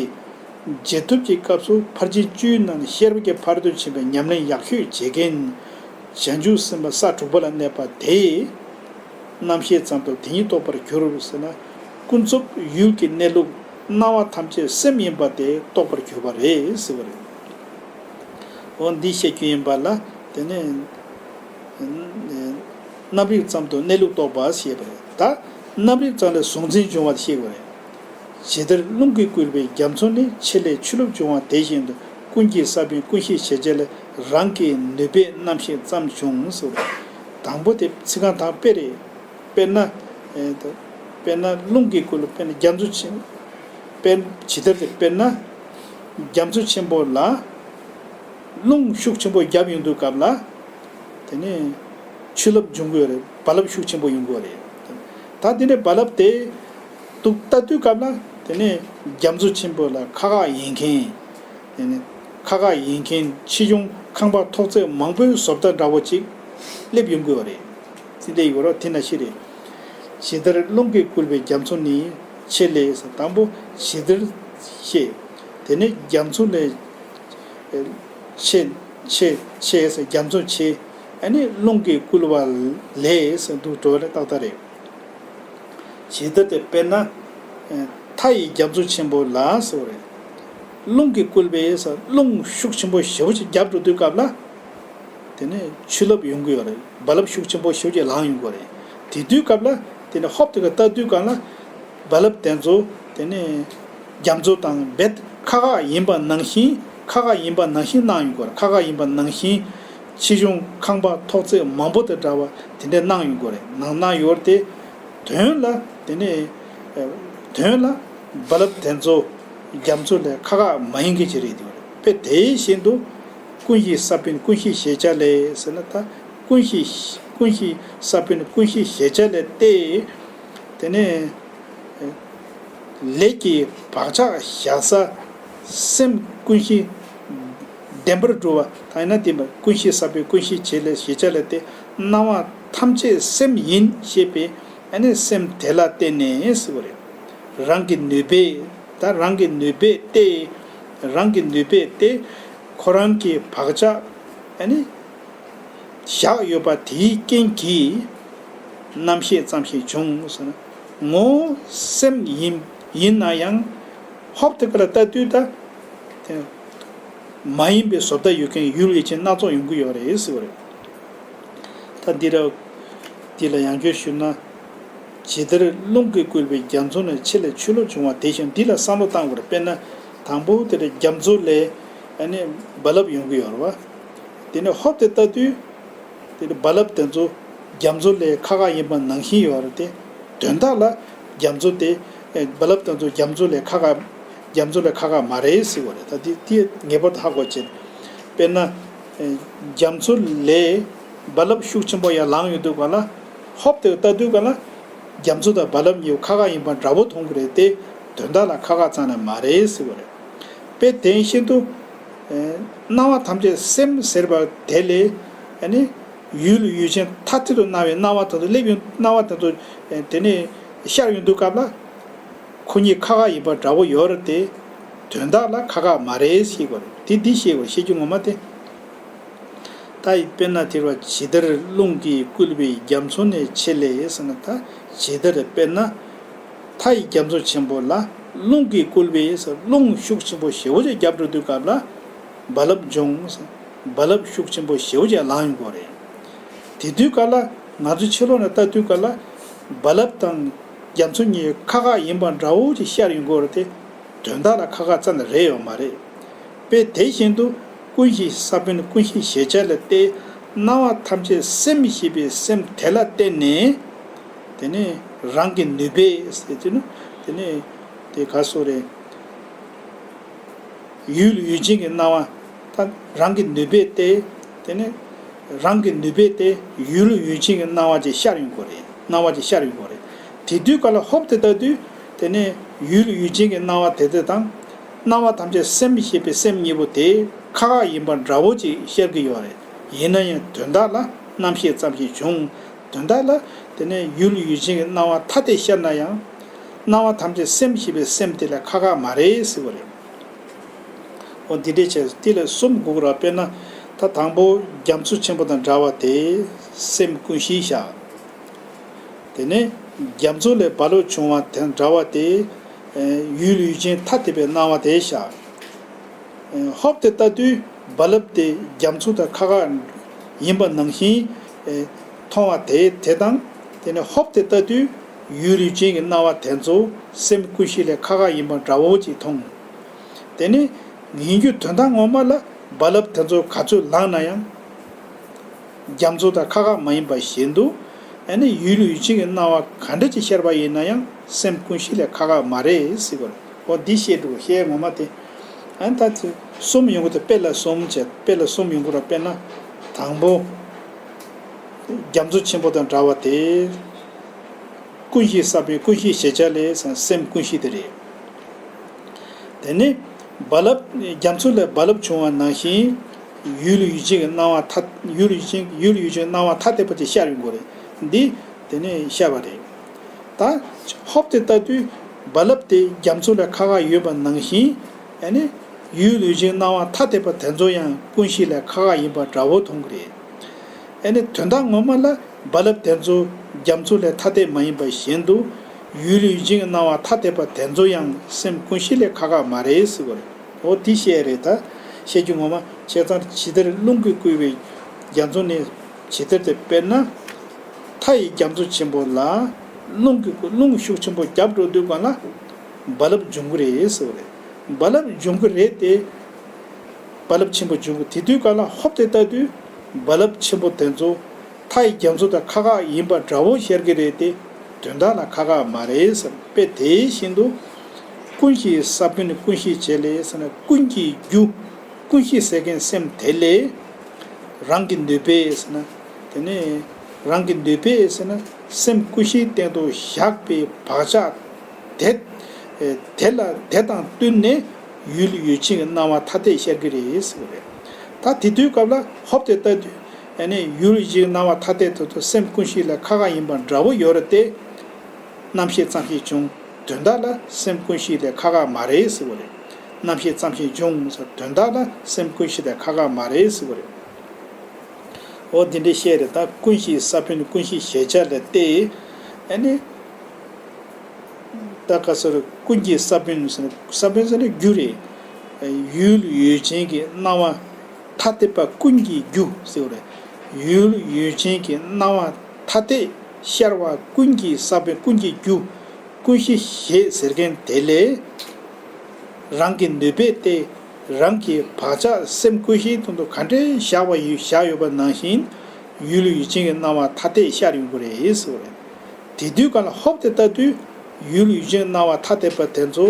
རྗེས་ཐོབ་ཀྱི་སྐབས་སུ་ཕར་ཕྱིན་བཅུའི་ནང་ནས་ཤེས་རབ་ཀྱི་ཕ་རོལ་ཏུ་ཕྱིན་པའི་ཉམས་ལེན་ཡག་ཤོས་བྱེད་མཁན་བྱང་ཆུབ་སེམས་དཔའ་ས་དྲུག་པ་ལ་གནས་པ་དེས་རྣམ་ཤེས་ཙམ་དུ་དེ་ཉིད་རྟོགས་པར་འགྱུར་ཟེར་ན། ཀུན་རྫོབ་ཡུལ་གྱི་གནས་ལུགས་སྣང་བ་ཐམས་ཅད་སེམས་ཡིན་པ་དེ་རྟོགས་པར་གྱུར་པ་རེད་ཟེར་བ་རེད། འོ་འདི་བཤད་རྒྱུ་ཡིན་པ་ལ། དེ་ནས་རྣམ་རིག་ཙམ་དུ་གནས་ལུགས་རྟོགས་པ་ཞེས་པ་རེད། ད་རྣམ་རིག་ཙམ་ལས་གཟུང་འཛིན་འབྱུང་བ་ཞེས་པ་རེད། ཇི་ལྟར་རླུང་གིས་བསྐུལ་བའི་རྒྱ་མཚོ་ནི། ཕྱེད་ལས་ཆུ་རླབས་འབྱུང་བ་དེ་བཞིན་དུ། ཀུན་གྱི་ས་བོན་ཀུན་གཞི་ཞེས་བྱ་ལས། རང་གི་ནུས་པས་རྣམ་ཤེས་ཙམ་བྱུང་ཟེར། དང་པོ་དེ་ཚིག་རྐང་དང་དཔེ་རེད། དཔེར་ན། ཨེ་ད། དཔེར་ན་རླུང་གིས་བསྐུལ། དཔེར་ན་རྒྱ་མཚོ་ཆེན། དཔེར་ཇི་ལྟར་དེ་དཔེར་ན། རྒྱ་མཚོ་ཆེན་པོ་ལ། རླུང་ཤུགས་ཆེན་པོ་བརྒྱབ་ཡོང་དུས་སྐབས་ལ། དེ་ནས་ཆུ་རླབས་འབྱུང་གི་ཡོད་རེད། རྦ་རླབས་ཤུགས་ཆེན་པོ་ཡོང་གི་ཡོད་རེད། ད་དེ་ནས་རྦ་རླབས་དེ་འདུག་ལྟ་དུས་སྐབས་ལ། དེ་ནས་རྒྱ་མཚོ་ཆེན་པོ་ལ་ཁ་ཁ་ཡིན་མཁན། དེ་ནས་ཁ་ཁ་ཡིན་མཁན་ཆེ་ཆུང་ཁང་པ་ཐོག་བརྩེགས་མང་པོའི་བཟོ་ལྟ་འདྲ་བོ་ཅིག་སླེབས་ཡོང་གི་ཡོད་རེད། ཅི་འདྲ་ཡོད་རོ་དེ་ན་ཤི་རེད། ཇི་ལྟར་རླུང་གིས་བསྐུལ་བའི་རྒྱ་མཚོ་ནི། ཕྱེད་ལས་དང་པོ་ཇི་ལྟར་ཞེས། དེ་ནས་རྒྱ་མཚོ་ལས། ཆེ། ཆེ། ཆེ་ཟེར་རྒྱ་མཚོ་ཆེ། ཨ་ནི་རླུང་གིས་བསྐུལ་བ་ལས་ཟེར་འདུག་འགྲོ་བ་ལ་ཏག་ཏག་རེད། ཇི་ལྟར་དེ་དཔེར་ན། མཐའ་ཡི་རྒྱ་མཚོ་ཆེན་པོ་ལ་ཟེར་བ་རེད། རླུང་གིས་བསྐུལ་བས་ཟེར་རླུང་ཤུགས་ཆེན་པོ་ཞེ་པོ་ཅིག་རྒྱབ་འགྲོ་དུས་སྐབས་ལ། དེ་ནས་ཆུ་རླབས་ཡོང་གི་ཡོད་རེད། རྦ་རླབས་ཤུགས་ཆེན་པོ་ཞེ་པོ་ཅིག་ལངས་ཡོང་གི་ཡོད་རེད། དེ་དུས་སྐབས་ལ། དེ་ནས་ཧོབ་དེ་ག་ལྟ་དུས་སྒང་ལ། རྦ་རླབས་དེ་ཚོ་དེ་ནས་རྒྱ་མཚོ་དང་རྦད་ཁ་ཁ་ཡིན་པ་ནང་བཞིན། ཁ་ཁ་ཡིན་པ་ནང་བཞིན་སྣང་ཡོང་གི་ཡོད་རེད། ཁ་ཁ་ཡིན་པ་ནང་བཞིན། ཆེ་ཆུང་ཁང་པ་ཐོག་བརྩེགས་མང་པོ་དང་འདྲ་བ་དེ་འདྲས་སྣང་ཡོང་གི་ཡོད་རེད། ནང་སྣང་ཡོད་རེད་དེ། དོན་ལ་དེ་ནས། ཨ། དོན་ལ་རྦ་རླབས་དེ་ཚོ་རྒྱ་མཚོ་ལས་ཁ་ཁ་མ་ཡིན་མཁན་ཅིག་རེད་དེ། དཔེ་དེ་བཞིན་དུ་ཀུན་གཞི་ས་བོན་ཀུན་གཞི་ཞེས་བྱ་ལས་ཟེར་ན། ད་ཀུན་གཞི། ཀུན་གཞི་ས་བོན་ཀུན་གཞི་ཞེས་བྱ་ལས་ཏེ། དེ་ནས་ལས་ཀྱི་བག་ཆགས་བཞག་ས་སེམས་ཀུན་གཞི་བདེན་པར་གྲུབ་པ་དང་། ཡང་ན་བདེན་པ། ཀུན་གཞི་ས་བོན་ཀུན་གཞི་བྱེད་ལས་ཞེས་བྱ་ལས་ཏེ། སྣང་བ་ཐམས་ཅད་སེམས་ཡིན་ཞེས་པའི། ཨ་ནི་སེམས་དེ་ལ་བརྟེན་ནས་ཟེར་བ་རེད། རང་གི་ནུས་པས། ད་རང་གི་ནུས་པས་ཏེ། རང་གི་ནུས་པས་ཏེ། ཁོ་རང་གི་བག་ཆགས། ཨ་ནི། བཞག་ཡོད་པ་དེའི་རྐྱེན་གྱིས་རྣམ་ཤེས་ཙམ་ཞིག་བྱུང་ཟེར་ན། ངོ་བོ་སེམས་ཡིན། ཡིན་ན་ཡང་ཧོབ་དེ་ག་ལ་ལྟ་དུས་ད་དེ་མ་ཡིན་པའི་བཟོ་ལྟ་ཡོད་མཁན་ཡུལ་ཡིད་ཅན་སྣ་ཚོགས་ཡོང་གི་ཡོད་རེད་ཟེར་བ་རེད། ད་འདི་ལ། འདི་ལ་ཡང་བསྐྱར་ཞུས་ན། ཇི་ལྟར་རླུང་གིས་བསྐུལ་བའི་རྒྱ་མཚོ་ནི། ཆུ་ལས་ཆུ་ལོག་བྱུང་བ་དེ་བཞིན། འདི་ལ་བསམ་བློ་བཏང་དགོས་རེད། དཔེར་ན་དང་པོ་དེ་རེད། རྒྱ་མཚོ་ལས་ཨ་ནི་རྦ་རླབས་ཡོང་གི་ཡོད་རེད་བ། དེ་ནས་ཧོབ་དེ་ལྟ་དུས། དེ་ནི་རྦ་རླབས་དེ་ཚོ་རྒྱ་མཚོ་ལས་ཁག་ཁག་ཡིན་པ་ནང་བཞིན་ཡོད་རེད་དེ། དོན་དག་ལ་རྒྱ་མཚོ་དེ་ཨེ་རྦ་རླབས་དེ་ཚོ་རྒྱ་མཚོ་ལས་ཁག་ཁག་རྒྱ་མཚོ་ལས་ཁག་ཁག་མ་རེད་ཟེར་བ་རེད། ད་དེ་དེ་ངེས་པར་དུ་ཧ་གོ་བྱས། དཔེར་ན་ཨེ་རྒྱ་མཚོ་ལས་རྦ་རླབས་ཤུགས་ཆེན་པོ་ཡར་ལངས་ཡོང་དུས་ག་ལ། ཧོབ་དེ་ལྟ་དུས་ག་ལ། རྒྱ་མཚོ་དང་རྦ་རླབས་གཉིས་ཁག་ཁག་ཡིན་པ་འདྲ་བོ་མཐོང་གི་རེད་དེ། དོན་དག་ལ་ཁག་ཁག་ཙམ་ན་མ་རེད་ཟེར་བ་རེད། དཔེ་དེ་བཞིན་དུ། ཨེ་སྣང་བ་ཐམས་ཅད་སེམས་ཟེར་བ་དེ་ལས་ཨ་ནི་ཡུལ་ཡུལ་ཅན་ཐ་དད་དུ་སྣང་བའི་སྣང་བ་དེ་ཚོ་སླེབས་ཡོང་། སྣང་བ་དེ་ཚོ་ཨེ་དེ་ནས་ཤར་ཡོང་དུས་སྐབས་ལ། ཁོ་གཉིས་ཁག་ཁག་ཡིན་པ་འདྲ་བོ་ཡོད་རེད་དེ། དོན་དག་ལ་ཁག་ཁག་མ་རེད་ཤེས་དགོས་རེད། དེ་འདི་ཤེས་དགོས། ཤེས་རྒྱུ་ངོ་མ་དེ། ད་ཡི་དཔེར་ན་དེ་རུ་ཇི་ལྟར་རླུང་གིས་བསྐུལ་བའི་རྒྱ་མཚོ་ནི། ཆུ་ལས་ཟེར་ན་ད་ཇི་ལྟར་དཔེར་ན། མཐའ་ཡི་རྒྱ་མཚོ་ཆེན་པོ་ལ། རླུང་གིས་བསྐུལ་བའི་ཟེར། རླུང་ཤུགས་ཆེན་པོ་ཞེ་པོ་ཅིག་རྒྱབ་འགྲོ་དུས་སྐབས་ལ། རྦ་རླབས་འབྱུང་ཟེར། རྦ་རླབས་ཤུགས་ཆེན་པོ་ཞེ་པོ་ཅིག་ལངས་ཡོང་གི་རེད། དེ་དུས་སྐབས་ལ་ང་ཚོ་ཕྱི་ལོགས་ནས་ལྟ་དུས་སྐབས་ལ། རྦ་རླབས་དང་རྒྱ་མཚོ་གཉིས་ཁག་ཁག་ཡིན་པ་འདྲ་བོ་ཅིག་ཤར་ཡོང་གི་རེད་དེ། དོན་དག་ལ་ཁག་ཁག་རྩ་ནས་རེད་ཡོད་མ་རེད། དཔེ་དེ་བཞིན་དུ་ཀུན་གཞིའི་ས་བོན་ཀུན་གཞིའི་གཞལ་བྱ་ལ་བལྟས། སྣང་བ་ཐམས་ཅད་སེམས་ཞེས་པའི་སེམས་དེ་ལ་བརྟེན་ནས། དེ་ནས་རང་གི་ནུས་པས་ཟེར་དུས་ནི། དེ་ནས་དེ་ག་སོ་རེད། ཡུལ་ཡུལ་ཅན་གྱི་སྣང་བ། ད་རང་གི་ནུས་པས་བལྟས། དེ་ནས་རང་གི་ནུས་པས་བལྟས་ཡུལ་ཡུལ་ཅན་གྱི་སྣང་བ་ཅིག་ཤར་ཡོང་གི་རེད། སྣང་བ་ཅིག་ཤར་ཡོང་གི་རེད། དེ་དུས་ག་ལ་ཧོབ་དེ་ལྟ་དུས། དེ་ནས་ཡུལ་ཡུལ་ཅན་གྱི་སྣང་བ་དེ་དེ་དང་། སྣང་བ་ཐམས་ཅད་སེམས་ཞེས་པའི་སེམས་གཉིས་པོ་དེ་ཁག་ཁག་ཡིན་པ་འདྲ་བོ་ཅིག་ཤར་གྱི་ཡོད་རེད། ཡིན་ན་ཡང་དོན་དག་ལ་རྣམ་ཤེས་ཙམ་ཞིག་བྱུང་། དོན་དག་ལ་དེ་ནས་ཡུལ་ཡུལ་ཅན་གྱི་སྣང་བ་ཐ་དད་ཤར་ན་ཡང་། སྣང་བ་ཐམས་ཅད་སེམས་ཞེས་པའི་སེམས་དེ་ལས་ཁག་ཁག་མ་རེད་ཟེར་བ་རེད། འོ་འདི་འདྲའི་བྱས། དེ་ལས་གསུམ་དགོས་ར། དཔེར་ན་ད་དང་པོ་རྒྱ་མཚོ་ཆེན་པོ་དང་འདྲ་བ་དེ་སེམས་ཀུན་གཞི་བཞག། དེ་ནས་རྒྱ་མཚོ་ལས་རྦ་རླབས་བྱུང་བ་དང་འདྲ་བ་དེ་ཡུལ་ཡུལ་ཅན་ཐ་དད་པའི་སྣང་བ་དེ་བཞག། ཧོབ་དེ་ལྟ་དུས་རྦ་རླབས་དེ་རྒྱ་མཚོ་དང་ཁག་ཁག་ཡིན་པ་ནང་བཞིན་མཐོང་བ་དེ་དེ་དང་། དེ་ནས་ཧོབ་དེ་ལྟ་དུས་ཡུལ་ཡུལ་ཅན་གྱི་སྣང་བ་དེ་ཚོ་སེམས་ཀུན་གཞི་ལས་ཁག་ཁག་ཡིན་པ་འདྲ་བོ་ཅིག་མཐོང་། དེ་ནི་ཡིན་རྒྱུ་དོན་དག་ངོ་མ་ལ་རྦ་རླབས་དེ་ཚོ་ག་ཚོད་ལངས་ན་ཡང་། རྒྱ་མཚོ་དང་ཁག་ཁག་མ་ཡིན་པ་བཞིན་དུ། ཨ་ནི་ཡུལ་ཡུལ་ཅན་གྱི་སྣང་བ་ག་འདྲ་ཅིག་ཤར་བ་ཡིན་ན་ཡང་སེམས་ཀུན་གཞི་ལས་ཁག་ཁག་མ་རེད་ཟེར་བ་རེད། འོ་འདི་བཤད་འདུག། བཤད་ངོ་མ་དེ། ཨ་ནི་ད་ཚེ་གསུམ་ཡོང་གི་འདུག། དཔེ་ལ་གསུམ་བྱས། དཔེ་ལ་གསུམ་ཡོང་གི་ར། དཔེར་ན་དང་པོ། རྒྱ་མཚོ་ཆེན་པོ་དང་འདྲ་བ་དེ། ཀུན་གཞིའི་ས་བོན་ཀུན་གཞིའི་གཞལ་བྱ་ལས་སེམས་ཀུན་གཞི་དེ་རེད། དེ་ནི་རྦ་རླབས། རྒྱ་མཚོ་ལས་རྦ་རླབས་བྱུང་བ་ནང་བཞིན་ཡུལ་ཡུལ་ཅན་གྱི་སྣང་བ་ཐ། ཡུལ་ཡུལ་ཅན། ཡུལ་ཡུལ་ཅན་སྣང་བ་ཐ་དད་པ་དེ་ཤར་ཡོང་གི་རེད། འདི་དེ་ནི་ཤར་བ་རེད། ད་ཧོབ་དེ་ལྟ་དུས་རྦ་རླབས་དེ་རྒྱ་མཚོ་ལས་ཁག་ཁག་ཡོད་པ་ནང་བཞིན། ཨ་ནི་ཡུལ་ཡུལ་ཅན་སྣང་བ་ཐ་དད་པ་དེ་ཚོ་ཡང་ཀུན་གཞི་ལས་ཁག་ཁག་ཡིན་པ་འདྲ་བོ་མཐོང་གི་རེད། ཨ་ནི་དོན་དག་ངོ་མ་ལ་རྦ་རླབས་དེ་ཚོ་རྒྱ་མཚོ་ལས་ཐ་དད་མ་ཡིན་པ་བཞིན་དུ། ཡུལ་ཡུལ་ཅན་གྱི་སྣང་བ་ཐ་དད་པ་དེ་ཚོ་ཡང་སེམས་ཀུན་གཞི་ལས་ཁག་ཁག་མ་རེད་ཟེར་བ་རེད། འོ་དེ་བཤད་རེད། ད་བཤད་རྒྱུ་ངོ་མ་བྱས་ཙང་། ཇི་ལྟར་རླུང་གིས་བསྐུལ་བའི་རྒྱ་མཚོ་ནི། ཇི་ལྟར་དེ། དཔེར་ན་མཐའ་ཡི་རྒྱ་མཚོ་ཆེན་པོ་ལ། རླུང་གིས། རླུང་ཤུགས་ཆེན་པོ་རྒྱབ་འགྲོ་དུས་གང་ལ་རྦ་རླབས་འབྱུང་གི་རེད་ཟེར་བ་རེད། རྦ་རླབས་འབྱུང་གི་རེད་དེ། རྦ་རླབས་ཆེན་པོ་འབྱུང་གི། དེ་དུས་གང་ལ་ཧོབ་དེ་ལྟ་དུས་རྦ་རླབས་ཆེན་པོ་དེ་ཚོ་མཐའ་ཡི་རྒྱ་མཚོ་དང་ཁག་ཁག་ཡིན་པ་འདྲ་བོ་ཤར་གི་རེད་དེ། དོན་དག་ལ་ཁག་ཁག་མ་རེད་ཟེར། དཔེ་དེ་བཞིན་དུ། ཀུན་གཞིའི་ས་བོན་ཀུན་གཞིའི་གཞལ་བྱ་ལས་ཟེར་ན། ཀུན་གྱི་རྒྱུ། ཀུན་གཞི་ཟེར་མཁན་སེམས་དེ་ལས། རང་གི་ནུས་པས་ཟེར་ན། དེ་ནས་རང་གི་ནུས་པས་ཟེར་ན། སེམས་ཀུན་གཞིའི་སྟེང་དུ་བཞག་པའི་བག་ཆགས་དེ། དེ་ལ། དེ་དང་བསྟུན་ནས་ཡུལ་ཡུལ་ཅན་གྱི་སྣང་བ་ཐ་དད་ཤར་གྱི་རེད་ཟེར་བ་རེད། ད་དེ་དུས་སྐབས་ལ་ཧོབ་དེ་ལྟ་དུས། ཨ་ནི་ཡུལ་ཡུལ་ཅན་གྱི་སྣང་བ་ཐ་དད་དེ་ཚོ་སེམས་ཀུན་གཞི་ལས་ཁག་ཁག་ཡིན་པ་འདྲ་བོ་ཡོད་རེད་དེ། རྣམ་ཤེས་ཙམ་ཞིག་བྱུང་། དོན་དག་ལ་སེམས་ཀུན་གཞི་དེ་ཁག་ཁག་མ་རེད་ཟེར་བ་རེད། རྣམ་ཤེས་ཙམ་ཞིག་བྱུང་ཟེར། དོན་དག་ལ་སེམས་ཀུན་གཞི་དེ་ཁག་ཁག་མ་རེད་ཟེར་བ་རེད། འོ་འདི་འདྲའི་བཤད་རེད། ད་ཀུན་གཞིའི་ས་བོན་ཀུན་གཞིའི་གཞལ་བྱ་ལ་བལྟས། ཨ་ནི་ད་ག་ཟེར། ཀུན་གྱི་ས་བོན་ཟེར་ན། ས་བོན་ཟེར་ན་རྒྱུ་རེད། ཡུལ་ཡུལ་ཅན་གྱི་སྣང་བ་ཐ་དད་པ་ཀུན་གྱི་རྒྱུ་ཟེར་བ་རེད། ཡུལ་ཡུལ་ཅན་གྱི་སྣང་བ་ཐ་དད་ ཤར་བ་ཀུན་གྱི་ས་བོན་ཀུན་གྱི་རྒྱུ། ཀུན་གཞི་ཞེས་ཟེར་མཁན་དེ་ལས། རང་གི་ནུས་པས་ཏེ། རང་གི་བག་ཆགས་སེམས་ཀུན་གཞིའི་དོན་དུ་ག་འདྲའི་བཞག་པ་ཡོད་བཞག་ཡོད་པ་ནང་བཞིན། ཡུལ་ཡུལ་ཅན་གྱི་སྣང་བ་ཐ་དད་ཤར་ཡོང་གི་རེད་ཟེར་བ་རེད། དེ་དུས་གང་ལ་ཧོབ་ཏེ་ལྟ་དུས། ཡུལ་ཡུལ་ཅན་སྣང་བ་ཐ་དད་པ་དེ་ཚོ་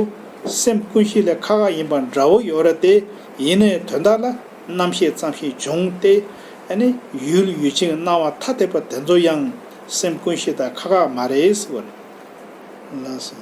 སེམས་ཀུན་གཞི་ལས་ཁག་ཁག་ཡིན་པ་འདྲ་བོ་ཡོད་རེད་དེ། ཡིན་ནའི་དོན་དག་ལ་རྣམ་ཤེས་ཙམ་ཞིག་བྱུང་སྟེ། ཨ་ནི་ཡུལ་ཡུལ་ཅན་སྣང་བ་ཐ་དད་པ་དེ་ཚོ་ཡང་སེམས་ཀུན་གཞི་དང་ཁག་ཁག་མ་རེད་ཟེར་བ་རེད། ལགས་སོ།